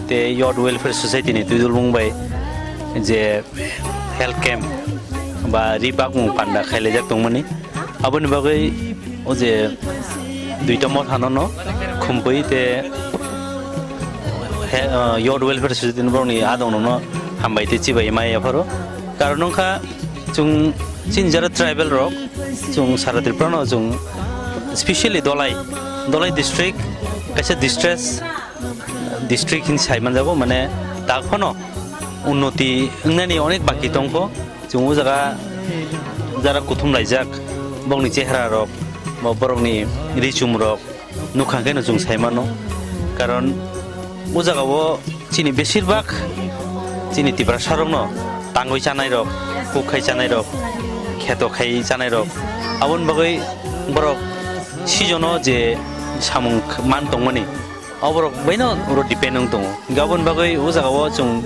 tei Youth Welfare Society ni twidulmung bai je health camp ba ri bakmung panda khailaijak tongmani. Aboni bagwi o je duita motha no no Khumpui te he, ah, Youth Welfare Society ni borokni adong no no hambai te chibai mai yapharo. Karon wngkha chwng chini jara tribal rok chwng sara Tripura no chwng specially Dolai, Dolai district kaisa distress district hin sai manjago, mane ta phano unnoti wngnani onek baki tongkho. Chwng o jaga jara kuthum laijak, bokni chehra rok, bo borokni ri chum rok nukha khe no chwng sai mano. Karon o jaga o chini besir bak chini Tiprasa rok no tangwi chanai rok, kuk khai chanai rok, kheto khai chanai rok, aboni bagwi borok season o je samung man tongmani, oborok baino oro depend wng tongo. Hingkhe aboni bagwi o jaga o chwng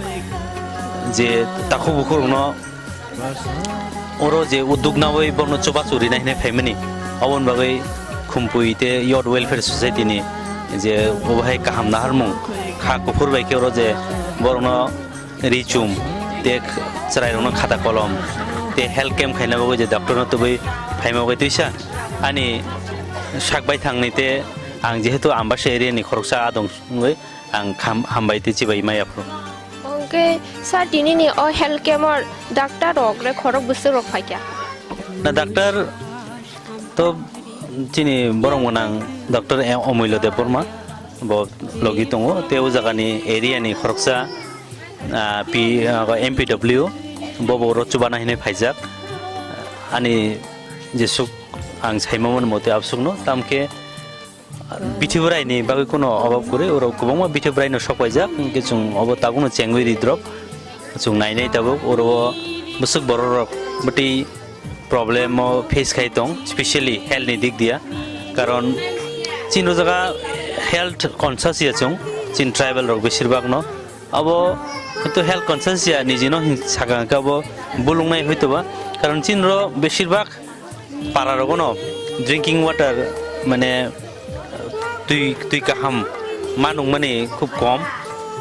je takhuk bukhuk rokno oro je udduk nawi borokno chubachu rinai hinwi phaimani, oboni bagwi Khumpui tei Youth Welfare Society ni je obo hai kaham naharmung kha kuphur bai khe oro je borokno ri chum tei chwrairokno khata kolom tei health camp khaina bagwi je doctor no tubui phaima bagwi twisa ani sak baithangni tei ang jehetu Ambasa area ni khoroksa adong wngwi ang kham-, hambai tei chibai maya phuru. Hwnkhe sir, tinini o health camp o doctor rok le khorok bwswk rok phaikha? Na doctor to chini borok gwnang doctor Omulyo Debbarma bo logi tongo, tei o jagani area ni khoroksa, ah, P, ah, M P W bo bo oro chubana hinwi phaijak. Ani jesuk ang saimamani mote absukno, tamkhe Bithi bwraini bagwi kuno obab kwrwi, oro kwbangma bithi bwraino sok paijak, hwnkhe chwng obo tabukno chengwi ridrop. Chwng nainai tabuk, oro o bwswk bororok bwtwi problem o face khai tong, specially health ni dik dia. Karon chini o jaga health conscious ya chwng, chini tribal rok besir bagno. Abo hwnkhe health conscious ya nijino hin saka hwnkhe abo bulungnai hoitoba. Karon chini ro besir bak para rogono drinking water, mane, twi, twi kaham ma nungmani khub kom.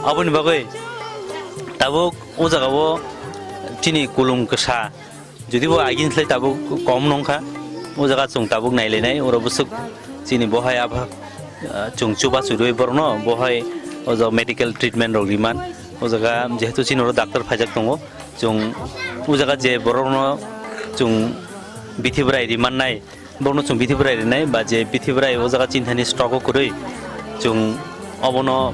Aboni bagwi tabuk o jagao chini kulum kwsa, jodi bo agini slai tabuk kom nongkha, o jaga chwng tabuk nailainai, oro bwswk chini bohai abo, ah, chwng chubachu rwi borokno bohai o jaga medical treatment rok riman. O jaga jehetu chini oro doctor phaijak tongo, chwng o jaga je borokno chwng bithi bwrai rimannai, borokno chwng bithi bwrai rinai, ba je bithi bwrai o jaga chini thani stock o kwrwi, chwng obono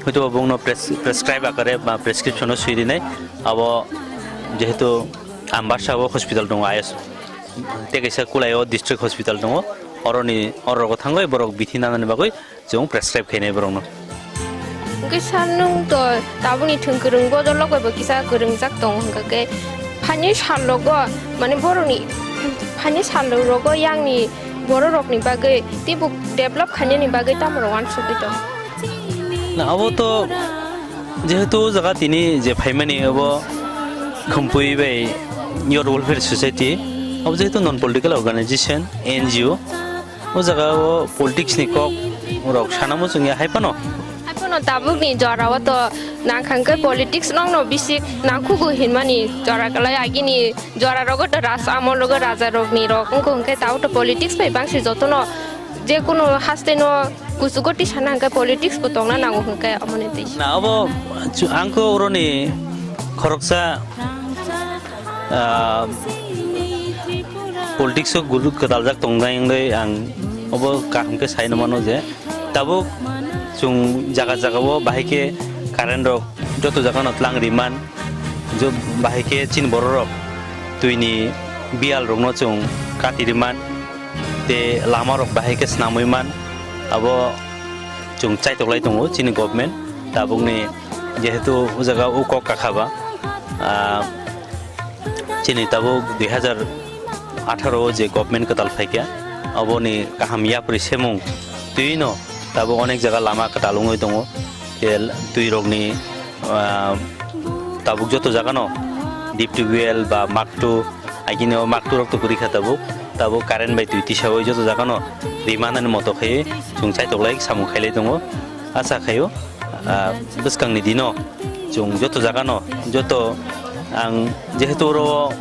hwito bongno pres-, prescribe akare ba prescription o swi rinai. Abo jehetu Ambasa o hospital tongo I S, tei kaisa Kulai o district hospital tongo, oroni, oro rogo thangwi borok bithi nanani bagwi chwng prescribe khainai borokno. Hwnkhe sir, nwng to tabukni thwng kwrwng bodol rok bai bo kisa kwrwngjak tongo, hwnkha khe phaini sal rogo, mane borokni phaini sal rogo yangni borok rokni bagwi teibo develop khainani bagwi tamo rok uansugwi tongo? Na, abo to jehetu o jaga tini je phaimani abo Khumpui bai Youth Welfare Society, abo jehetu non political organization, N G O, o jaga o politics ni kok rok sanamo chwngya hai phano. Hai phano tabuk ni jora o to nang kha hwnkhe politics nong no bisi nangkhugo hinmani jora kwlai, agini jora rogo to raj amol rogo raja rok ni rok wngkha, hwnkhe tabuk to politics bai bangsi jotono je kunu haste no kuchugo tisana hwnkhe politics bo tongna nango hwnkhe omo ni twi. Na abo chu-, ang khe oroni khoroksa, ah, Politics o guru kwtaljak tongnai wngwi ang obo kaham khe sai mano je tabuk chwng jaga jaga o bahai khe current rok joto jaga no tlang ri man, jo bahai khe chini borok rok twi ni biyal rok no chwng kati ri man, tei lama rok bahai khe swnamwi man, abo chwng chaitok lai tongo chini government tabuk ni, jehetu o jaga o kok kakha ba, ah, chini tabuk dui hazar atharo o je government kwtal phaikha, aboni kaham yapri semung twi no tabuk onek jaga lama kwtal wngwi tongo. Tei twi rokni, ah, tabuk joto jaga no deep tubewell ba maktu, agini o maktu rok to kwrwi kha tabuk, tabuk current bai twi tisawi joto jaga no ri manani moto khai chwng chaitok lai samung khailai tongo. Acha khaio, ah, bwskangni dino chwng joto jagano, joto ang jehetu oro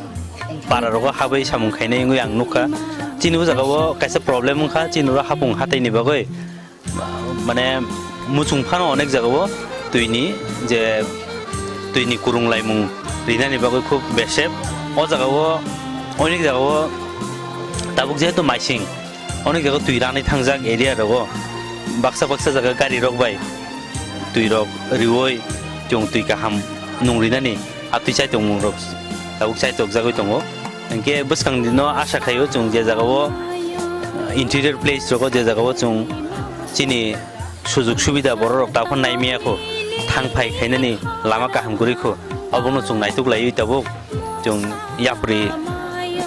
para rogo habwi samung khainai wngwi ang nukha. Chini o jagao kaisa problem wngkha, chini oro hapung hataini bagwi, mane, muchung phano onek jagao twini je twini kurung laimung rinani bagwi khub besep. O jagao onek jagao tabuk jehetu maising, onek jaga twi ranai thangjak area rogo, baksa baksa jaga gari rok bai twi rok riwi chwng twi kaham nung rinani, a twi chai tongmung rok tabuk chai tok jagwi tongo. Hinkhe bwskang dino asha khaio chwng je jaga o, uh, interior place rogo je jaga o chwng chini sujug subida borok rok takhon naimaya kho, thang phai khainani lama kaham kwrwi kho, obono chwng naituk laiwi tabuk. Chwng yapri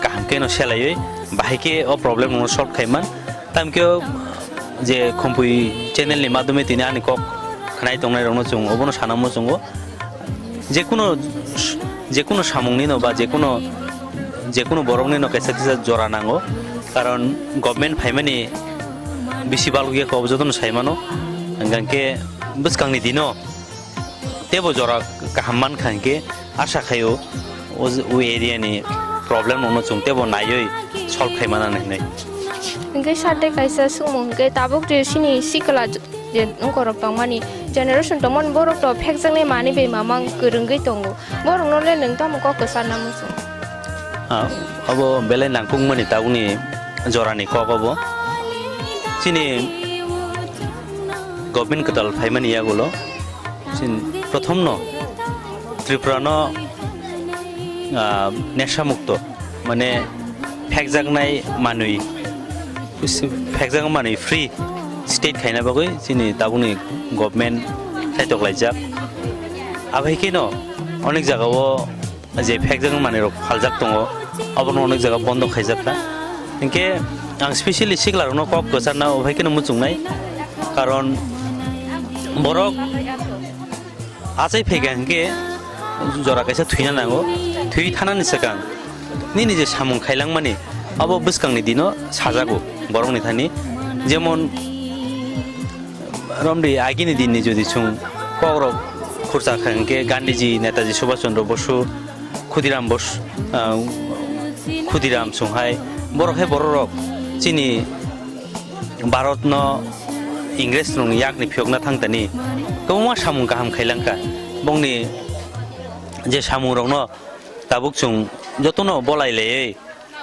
kaham khe no selaiwi bahai khe o problem no solve khai man. Tamkhe o je Khumpui channel ni madhyome tini ani kok khnai tongnai rokno chwng obono sana muchungo. Jekuno, jekuno samung nino ba jekuno, jekuno borok nino kaisa kisa jora nango. Karon government phaimani bisi balok ya kok jotono sai mano. Hingkhe bwskangni dino teibo jora kaham mankha hinkhe asha khaio o, o area ni problem rokno chwng teibo naiwi solve khai manani hinwi. Hinkhe sir tei kaisa swngmung hinkhe tabuk je chini sikla je wngkorok tongmani generation tongmani borok to phekjaknai manwi bai mamang kwrwngwi tongo, borokno le nwng tamo kok kwcharna muchung? Ah, obo belai nangkukmani tabukni jorani kok obo. Chini government kwtal phaimani yagulo Chin-, prothomno Tripura no, ah, nesha mukto, mane phekjaknai manwi, phekjak manwi free state khaina bagwi chini tabukni government kaitok laijak. Abai kheno onek jagao je phekjak manwi rok phaljak tongo, abono onek jaga bondo khaijak kha. Hinkhe ang specially sikla rokno kok kwcharna obai kheno muchungnai, karon borok achai phaikha hinkhe jora kaisa thwina nango, thwi thanani swkang nini je samung khailangmani abo bwskangni dino sajago borokni thani, jemon romri agini dinni jodi chwng kokrok khursa kha hinkhe Gandhiji, Netaji Subhash Chandra Bosu, Khudiram Bos-, ah, Khudiram chwng hai borok hai borok rok chini Bharat no Ingres rokni yakni phiyokna thang tani kwbangma samung kaham khailangkha. Bongni je samung rokno tabuk chwng jotono bolai laiwi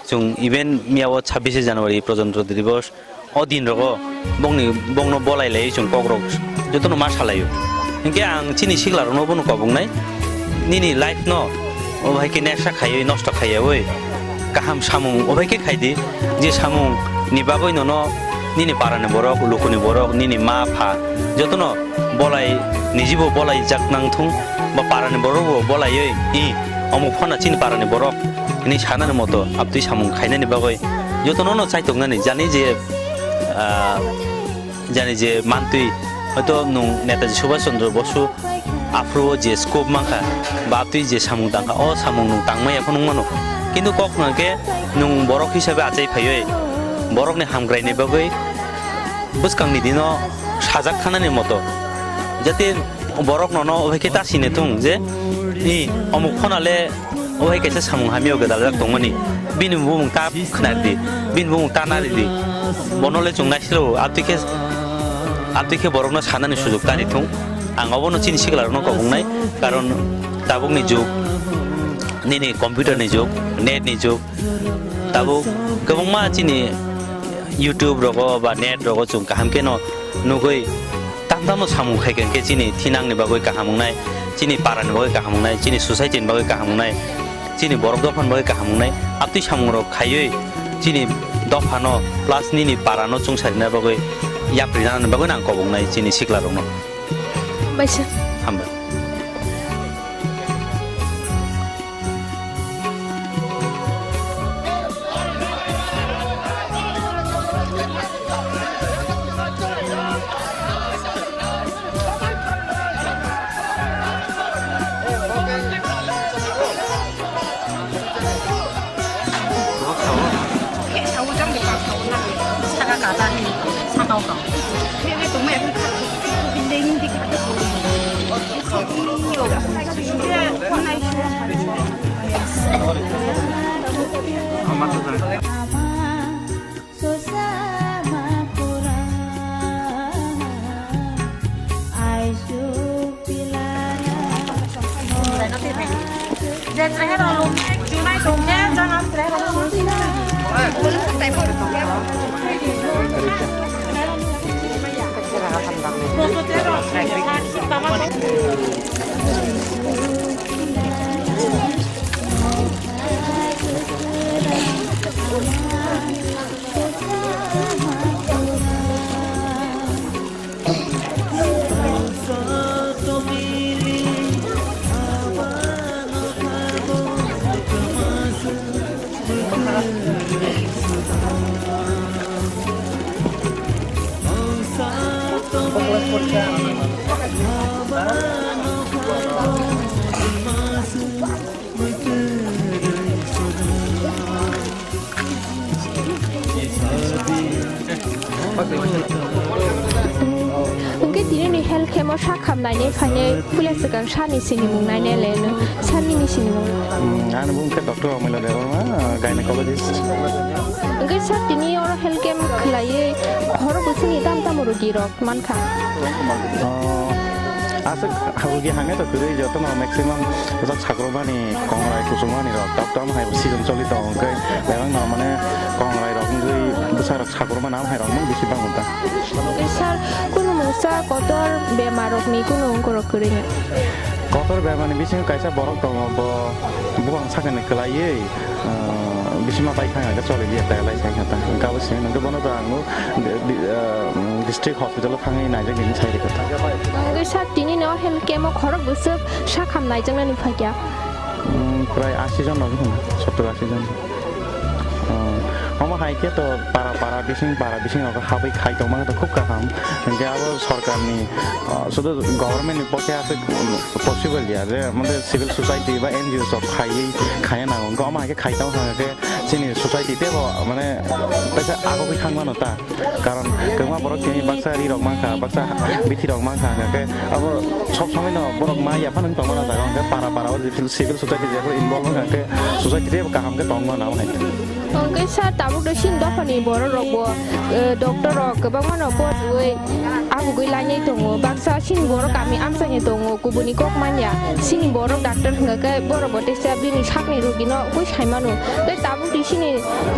chwng even miyao chhabbish January Prajantra Divos o din rogo bongni, bongno bolai laiwi chwng kokrok jotono ma salaio. Hinkhe ang chini sikla rokno bono kobongnai, nini life no obo hai khe nesha khaiwi nosto khaiyawi kaham samung obo hai khe khaidi, je samung ni bagwi nono nini parani borok, lukuni borok, nini ma pha jotono bolai, nijibo bolai jak nang thung, ba parani borok bo bolaiwi, i, omo phona chini parani borok hinwi sanani moto, abtwi samung khainani bagwi jotono no chaitoknani, jani je, ah, jani je mantwi, hoito nwng Netaji Subhash Chandra Bosu aphuru o je scope mankha, ba abtwi je samung tangkha, o samung nwng tangmaya phano wngmano, kintu kok hwnkhe nwng borok hisabe achai phaiwi borokni hamkraini bagwi bwskangni dino sajak thanani moto, jate borok nono obai khe ta sini thung je, ni omuk phona le obai kaisa samung hamya o gwdaljak tongmani, bini bumung ta khna di, bini bumung ta nari di, bono le chwng naisilo, abtwi khe, abtwi khe borokno sanani sujuk ta ri thung. Ang obono chini sikla rokno kobongnai, karon tabukni jug, nini computer ni jug, net ni jug, Tabuk kwbangma chini YouTube rogo ba net rogo chwng kaham khe no nugwi, tam tamo samung khai khe chini thinangni bagwi kaham wngnai, chini parani bagwi kaham wngnai, chini society ni bagwi kaham wngnai, chini borok dophani bagwi kaham wngnai, amtwi samung rok khaiwi chini dophano plus nini parano chwngsarina bagwi yapri nani bagwi nang koboknai chini sikla rokno. Hambai sir. Hambai. Hwnkhe tini ni health camp o sak ham nainai phainai puila swkang sani sinimung nainai le no sani ni sinimung. Hmm, ani bung khe Doctor Omila Debbarma, gynecologist. Hwnkhe sir tini oro health camp khwlaiwi khorok bwswkni tam tamo rogi rok mankha? Oh, aswk habugi hamya to kwrwi jotono maximum bwsak sakrokmani kongrai kuchukmani rok tam tam hai season choli tongo hwnkhe bebakno mane kongrai rok wngwi bwsak rok sakrokmani amo hai rok mung bisi bango ta. Sir, kunu mungsa kotor bemar rokni kunu ongkorok kwrwini? Kotor bemarni bisingo kaisa borok tongo, bo buphang sakani kwlaiwi, ah, bisima pai thang khe choli liya, ta lai sai kha ta. Hwnkhe abo simi hwnkhe bono to ang di-, di-, ah, district hospital o thangwi naijak hinwi sai rwkha ta. Hwnkhe sir, tini no health camp o khorok bwswk sak ham naijaknani phaikha? Hmm, prai ashi jon rok hwn, sottor ashi jon. Oh, omo hai khe to para para bising para bising rok habwi khai tongma khe to khub kaham. Hwnkhe abo sorkarni, oh, sudu government ni pokhe aswk possible ya je mane civil society ba N G O rok khaiwi khaina nango. Hwnkhe omo hai khe khai tong kha khe chini society teibo mane teisa agogwi thang mano ta. Karon kwbangma borok tini baksa ri rok mankha, baksa bithi rok mankha, hwnkhe abo sob somoi no borok ma yaphano wng tongmani jaga hwnkhe para para o civil society jephru involve wngkha hwnkhe society teibo kaham khe tongmano abo hai. Hwnkhe sir tabuk de chini dophani borok rok bo, eh, doctor rok kwbangma no poriwi abugwi lainai tongo, baksa chini borok kami amchaini tongo, kubuni kok manya, chini borok doctor hwnkhe borok bo teisa bini sakni rugino ugwi saimano, tei tabuk de chini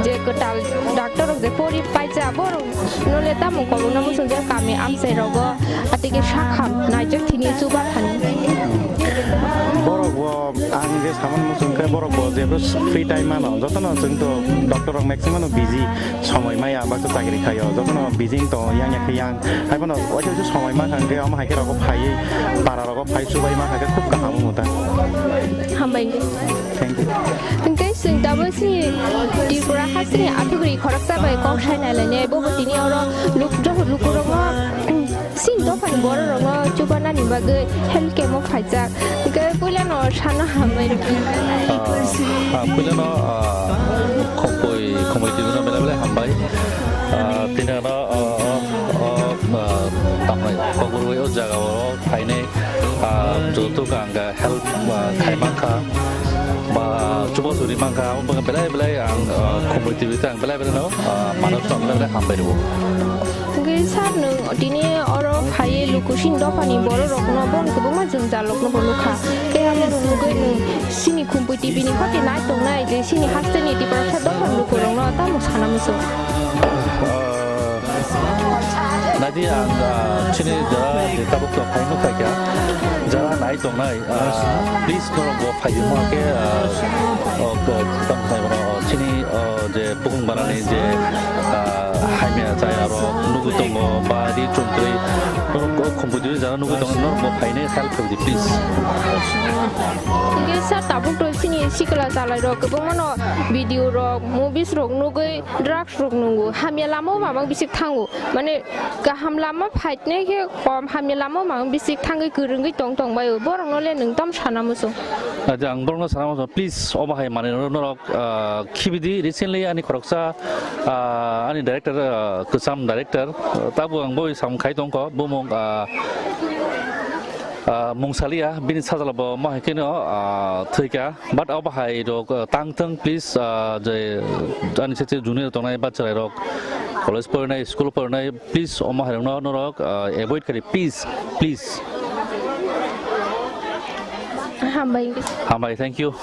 je kwtal doctor rok je pori paijak borok Nole tamo kobokno muchungjak kami amchai rogo, atigi sakham naijak thini chuba thani. Borok bo ang je samani muchung khe borok bo jebro free time mano, jotono chwng to doctor rok maximum no busy, somoi maya baksa chakri khaio, jotono busy to yang yak yang, hai bono waisa waisa somoi ma kha hwnkhe omo hai khe rogo phaiwi para rogo phai chubai ma kha khe khub kaham wngmo ta. Hambai. Thank you. Hwnkhe chwng tabuk chini Tripura hasteni athugri khoroksa bai kok sai nai lainai, bobo tini oro luk-, joto lukurokno, chini dophani bororokno chubanani bagwi health camp o phaijak. Hwnkhe puilano sana hambai rwkha. Ah, ah, puilano, ah, Khopoi, Khopoi T V no belai belai hambai. Ah, tini ano, ah, ah, ah, ah, tamni kokborwi o jaga o phainai, ah, joto ang help, ah, khai mankha, ba chuba churi mankha, abo belai belai ang, ah, Khumui T V tang belai belai no, ah, manuk tang belai belai hambai rwo. Hwnkhe sir, nwng tini oro phaiwi luku Chini dophani bororokno boni kwbangma jwngjallokno bo nukha. Tei abo rok nugwi nwng chini Khumpui T V ni khoti nai tongnai je chini hasteni Tiprasa dophani lukurokno tamo sana muchung. Naidi ang, ah, chini jara je tabuk tong phai nukha kya, jara nai tongnai, ah, please norok bo phai di mo khe, ah, oh, ko-, tamo khai bono, oh, chini, oh, je bukung banani je, ah, hamya chaya rok nugwi tongo ba ri chumtwi norok, oh, Khumpui T V jara nugwi tongo norok bo phainai help khlai di please. Hingke sir tabuk to chini sikla chalai rok kwbangma no video rok, movies rok nugwi drugs rok nungo, hamya lama o mamang bisik thango. Mane kaham lama phaitnai khe kom, hamya lama o mamang bisik thangwi kwrwngwi tong tong baio. Borokno le nwng tam sana muchung? Aja ang borokno sana muchung, please, obo hai manwi norok, ah, khibidi. Recently ani khoroksa, ah, ani director, ah, kwcham director, ah, tabuk ang boi sam khai tongkho, bumung, ah, ah, Mungsalia, bini sajla bo ma hai kheno, ah, thwikha. But obo hai rok, uh, tang thung, please, uh, je, ani se se junior tongnai bachai rok, college porinai, school porinai, please, omo hai rokno norok, uh, avoid kari, please, please. Hambai. Hambai, thank you.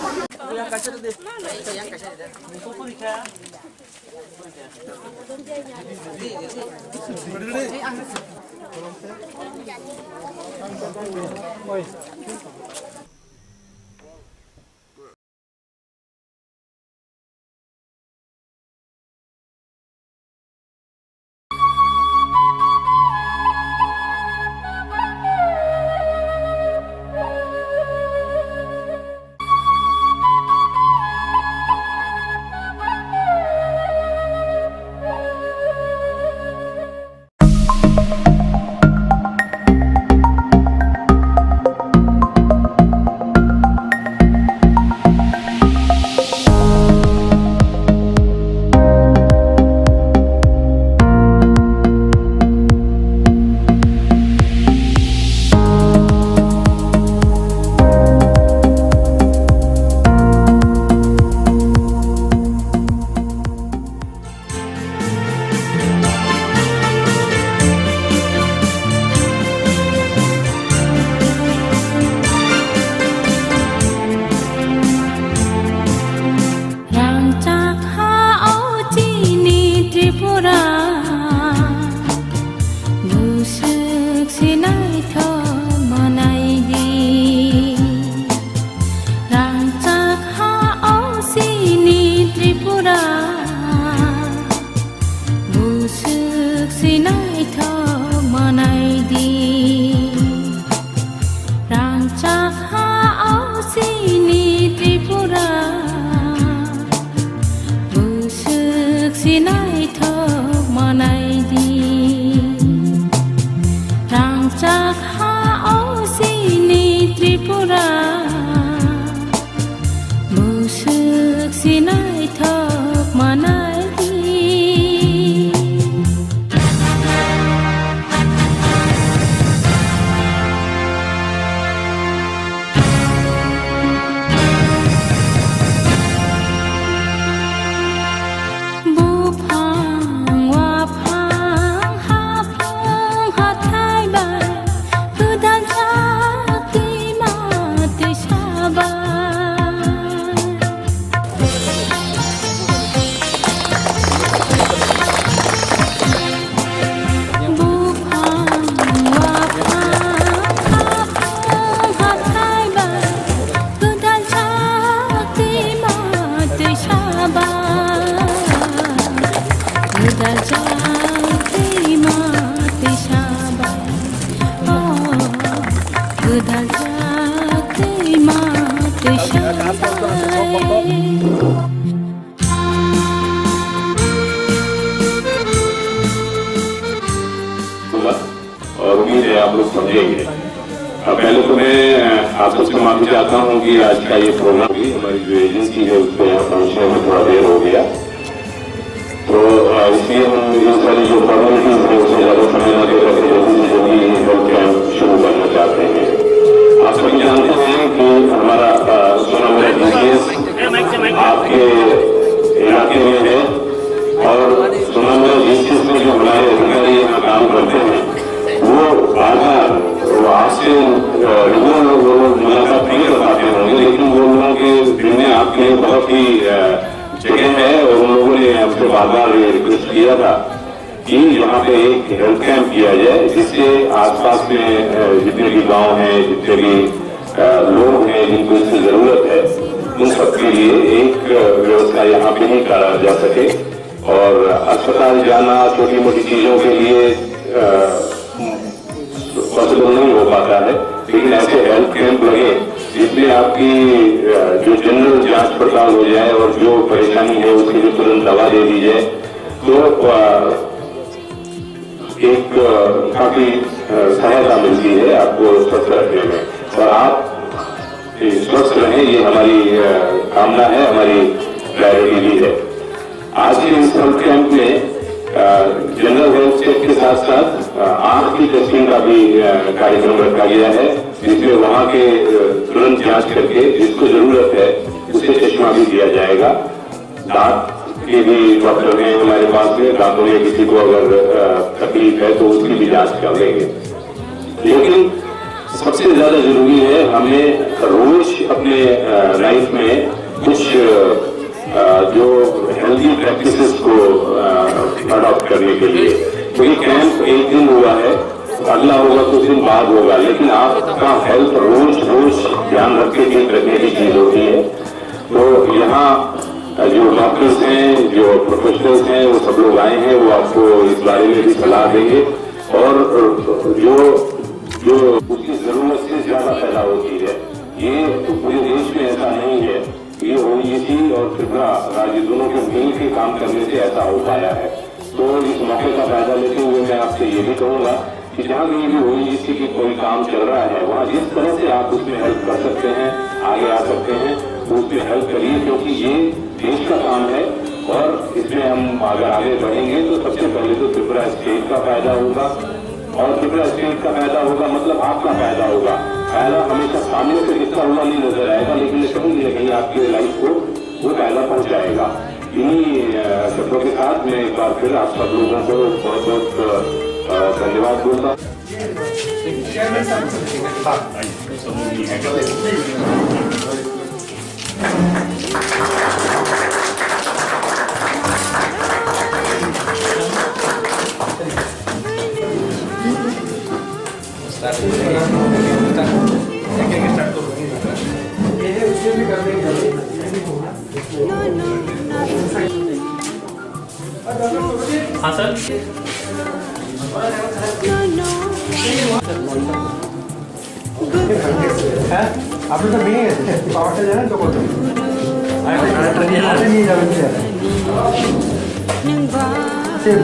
Rangchak ha o chini Tripura, buswk se naithok manai di. Rangchak ha o chini Tripura, buswk se naithok manai di. Rangchak ha o chini Tripura, buswk se naithok manai di. Rangchak ha o chini Tripura, buswk se naithok manai di. Buphang, waphang, haphang, hathai bai, kwdal jak twi ma twi saba. Buphang, waphang, haphang, hathai bai, kwdal jak twi ma twi saba. Kwdal jak twi ma twi saba. Oh, kwdal jak twi ma twi saba. और उम्मीद है आप लोग समझेंगे। अ, पहले तो मैं, अ, आप सबसे माफी चाहता हूँ कि आज का ये प्रोग्राम भी हमारी जो एजेंसी है, उसको यहाँ पहुँचने में थोड़ा देर हो गया। तो, अ, इसलिए हम इन सारी जो फॉर्मेलिटीज हैं, उसमें ज़्यादा समय ना देकर के जल्दी से जल्दी ये हेल्थ कैंप शुरू करना चाहते हैं। आप सभी जानते हैं कि हमारा, अ, सोनामुड़ा जीपीएस आपके इलाके में है और सोनामुड़ा जीपीएस में जो हमारे अधिकारी यहाँ काम करते हैं, वो बार बार अ, लोगों, लोगों मुलाकात नहीं कर पाते होंगे, लेकिन वो लोगों के दिल में आपके लिए बहुत ही, अ, जगह है और उन लोगों ने हमसे बार-बार ये रिक्वेस्ट किया था कि यहाँ पे एक हेल्थ कैंप किया जाए, जिससे आसपास में, अ, जितने भी गांव हैं, जितने भी, अ, लोग हैं जिनको इसकी ज़रूरत है, उन सबके लिए एक, अ, व्यवस्था यहाँ पे ही करा जा सके। और अस्पताल जाना, छोटी मोटी चीज़ों के लिए, अ, पॉसिबल नहीं हो पाता है, लेकिन ऐसे हेल्थ कैंप लगे जिसमें आपकी, अ, जो जनरल जांच पड़ताल हो जाए और जो परेशानी है उसके लिए तुरंत दवा दे दी जाए, तो, अ, एक, अ, काफी, अ, सहायता मिलती है आपको स्वस्थ रखने में। और आप स्वस्थ रहें, ये हमारी, अ, कामना है, हमारी प्रायोरिटी भी है। आज के इस हेल्थ कैंप में, अ, जनरल हेल्थ चेक के साथ साथ, अ, आंख की टेस्टिंग का भी, अ, कार्यक्रम रखा गया है, जिसमें वहाँ के, अ, तुरंत जांच करके जिसको जरूरत है उसे चश्मा भी दिया जाएगा। दांत के भी डॉक्टर हैं हमारे पास में, दांतों में किसी को अगर, अ, तकलीफ है तो उसकी भी जांच कर लेंगे। लेकिन सबसे ज्यादा जरूरी है हमें रोज अपने, अ, लाइफ में कुछ, अ, जो हेल्दी प्रैक्टिसेस को, अ, अडॉप्ट करने के लिए। तो ये कैंप एक दिन हुआ है, अगला होगा कुछ दिन बाद होगा, लेकिन आपका हेल्थ रोज रोज ध्यान रख के ठीक रखने की चीज होती है। तो यहाँ जो डॉक्टर्स हैं, जो प्रोफेशनल्स हैं, वो सब लोग आए हैं, वो आपको इस बारे में भी सलाह देंगे। और जो, जो उसकी जरूरत से ज्यादा पैदा होती है, ये तो पूरे देश में ऐसा नहीं है। ये ओईजीसी और त्रिपुरा राज्य दोनों के मिल के काम करने से ऐसा हो पाया है। तो इस मौके का फायदा लेते हुए मैं आपसे ये भी कहूंगा कि जहाँ कहीं भी ओईजीसी की कोई काम चल रहा है, वहाँ जिस तरह से आप उसमें हेल्प कर सकते हैं, आगे आ सकते हैं, तो उसमें हेल्प करिए, क्योंकि ये देश का काम है और इसमें हम अगर आगे बढ़ेंगे तो सबसे पहले तो त्रिपुरा स्टेट का फायदा होगा और त्रिपुरा स्टेट का फायदा होगा, मतलब आपका फायदा होगा। फायदा हमेशा सामने से दिखता हुआ नहीं नजर आएगा, लेकिन ये कहीं ना कहीं आपके लाइफ को वो फायदा पहुंचाएगा। इन्हीं, अ, शब्दों के साथ मैं एक बार फिर आप सब लोगों को बहुत बहुत, अ, धन्यवाद बोलता हूँ। हाँ सर। হ্যাঁ, আপনি তো ভেঙে গেছে, পাওয়ারটা জানেন তো কত? আরেকটা নিয়ে যাবেন, ঠিক আছে। সেম।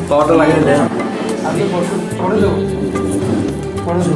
পাওয়ারটা লাগিয়ে দেন। আপনি পরে দেবো, পরে দেবো।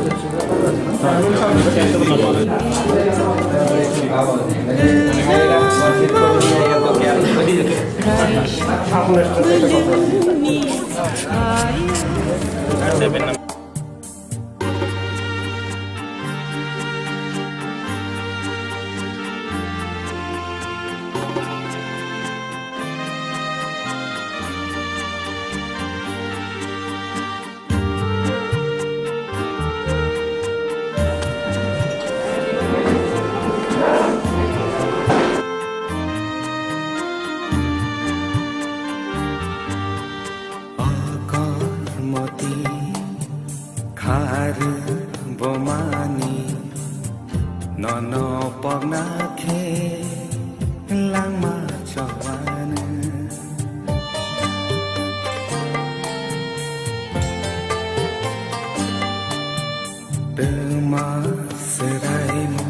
Akormoti kharu bomani nono pogna khe langma chobanu. Tuma seraimo.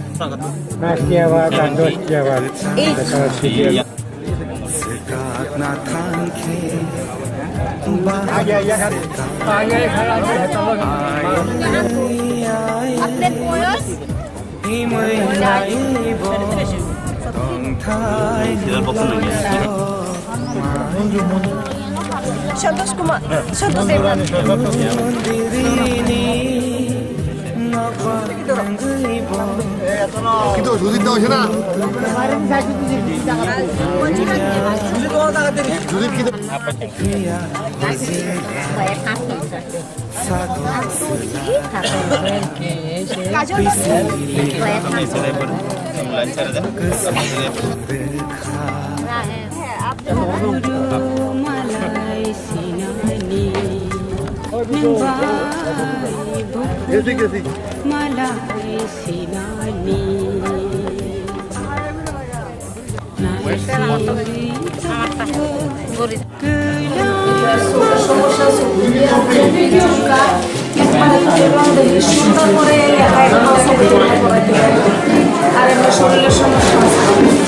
Mas kiawa, kandos kiawa. Iya. Sekat na thangkhe. Himwi naibo tongthai. Santosh Kumar, Santosh Debbarma. Mondirini nokbar tangwibo কিন্তু সুজিত দা হইছে না। সুজিত কিন্তু আর এমনি শরীরের সমস্যা আছে,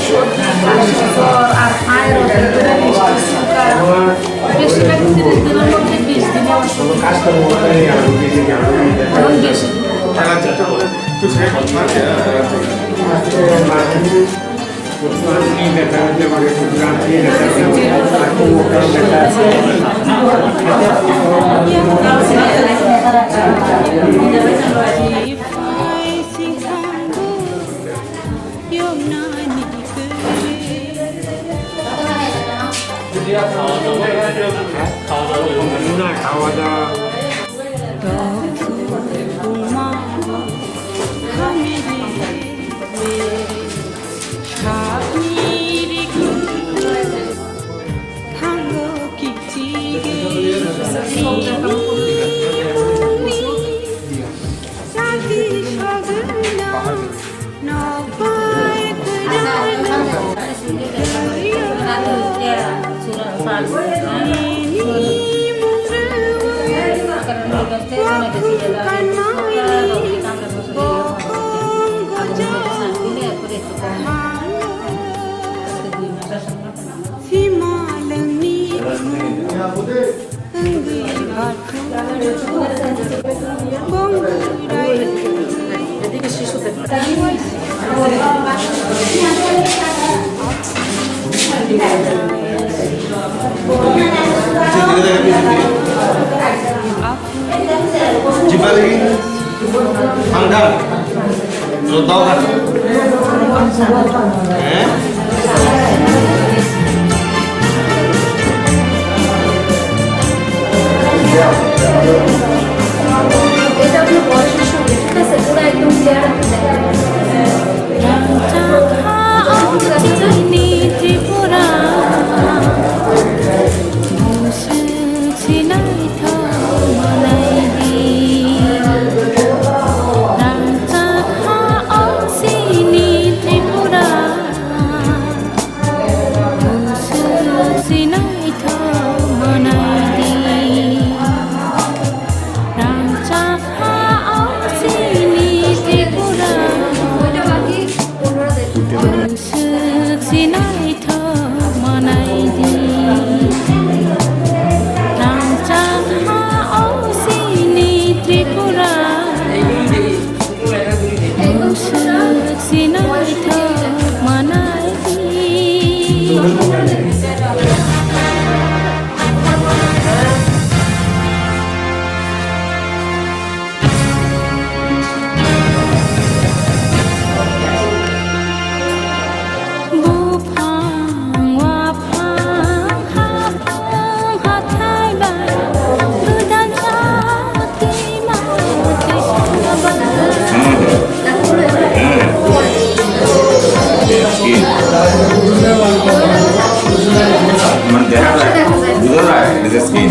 সর্দি, কাশি, জ্বর আর থাইরয়েড, এগুলো মিষ্টি, সুগার, বেশিরভাগ তিরিশ দিনের মধ্যে বিশ দিনে অসুখ। এখন বেশি। খাওয়া দাওয়া। Jibari. Hanggang. Lo tau kan? Eh? এটা আপনার বয়সের সঙ্গে, ঠিক আছে? পুরো একদম চেহারা। Sinaithok manaidi, rangchak ha o chini Tripura. Buswk sinaithok manaidi, rangchak ha o chini Tripura. Buswk sinaithok manaidi, rangchak ha o chini Tripura. Buswk sinaithok manaidi. Buphang waphang haphang hathai bai, gwdal chakti ma twi saba. Skin. Man, they have, like, you know, like, this is skin.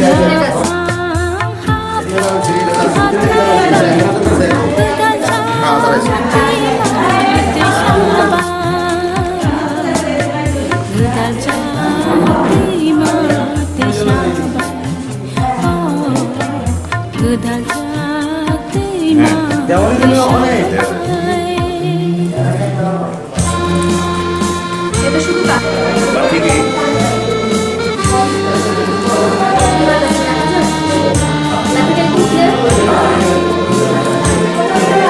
এটা শুধু তা-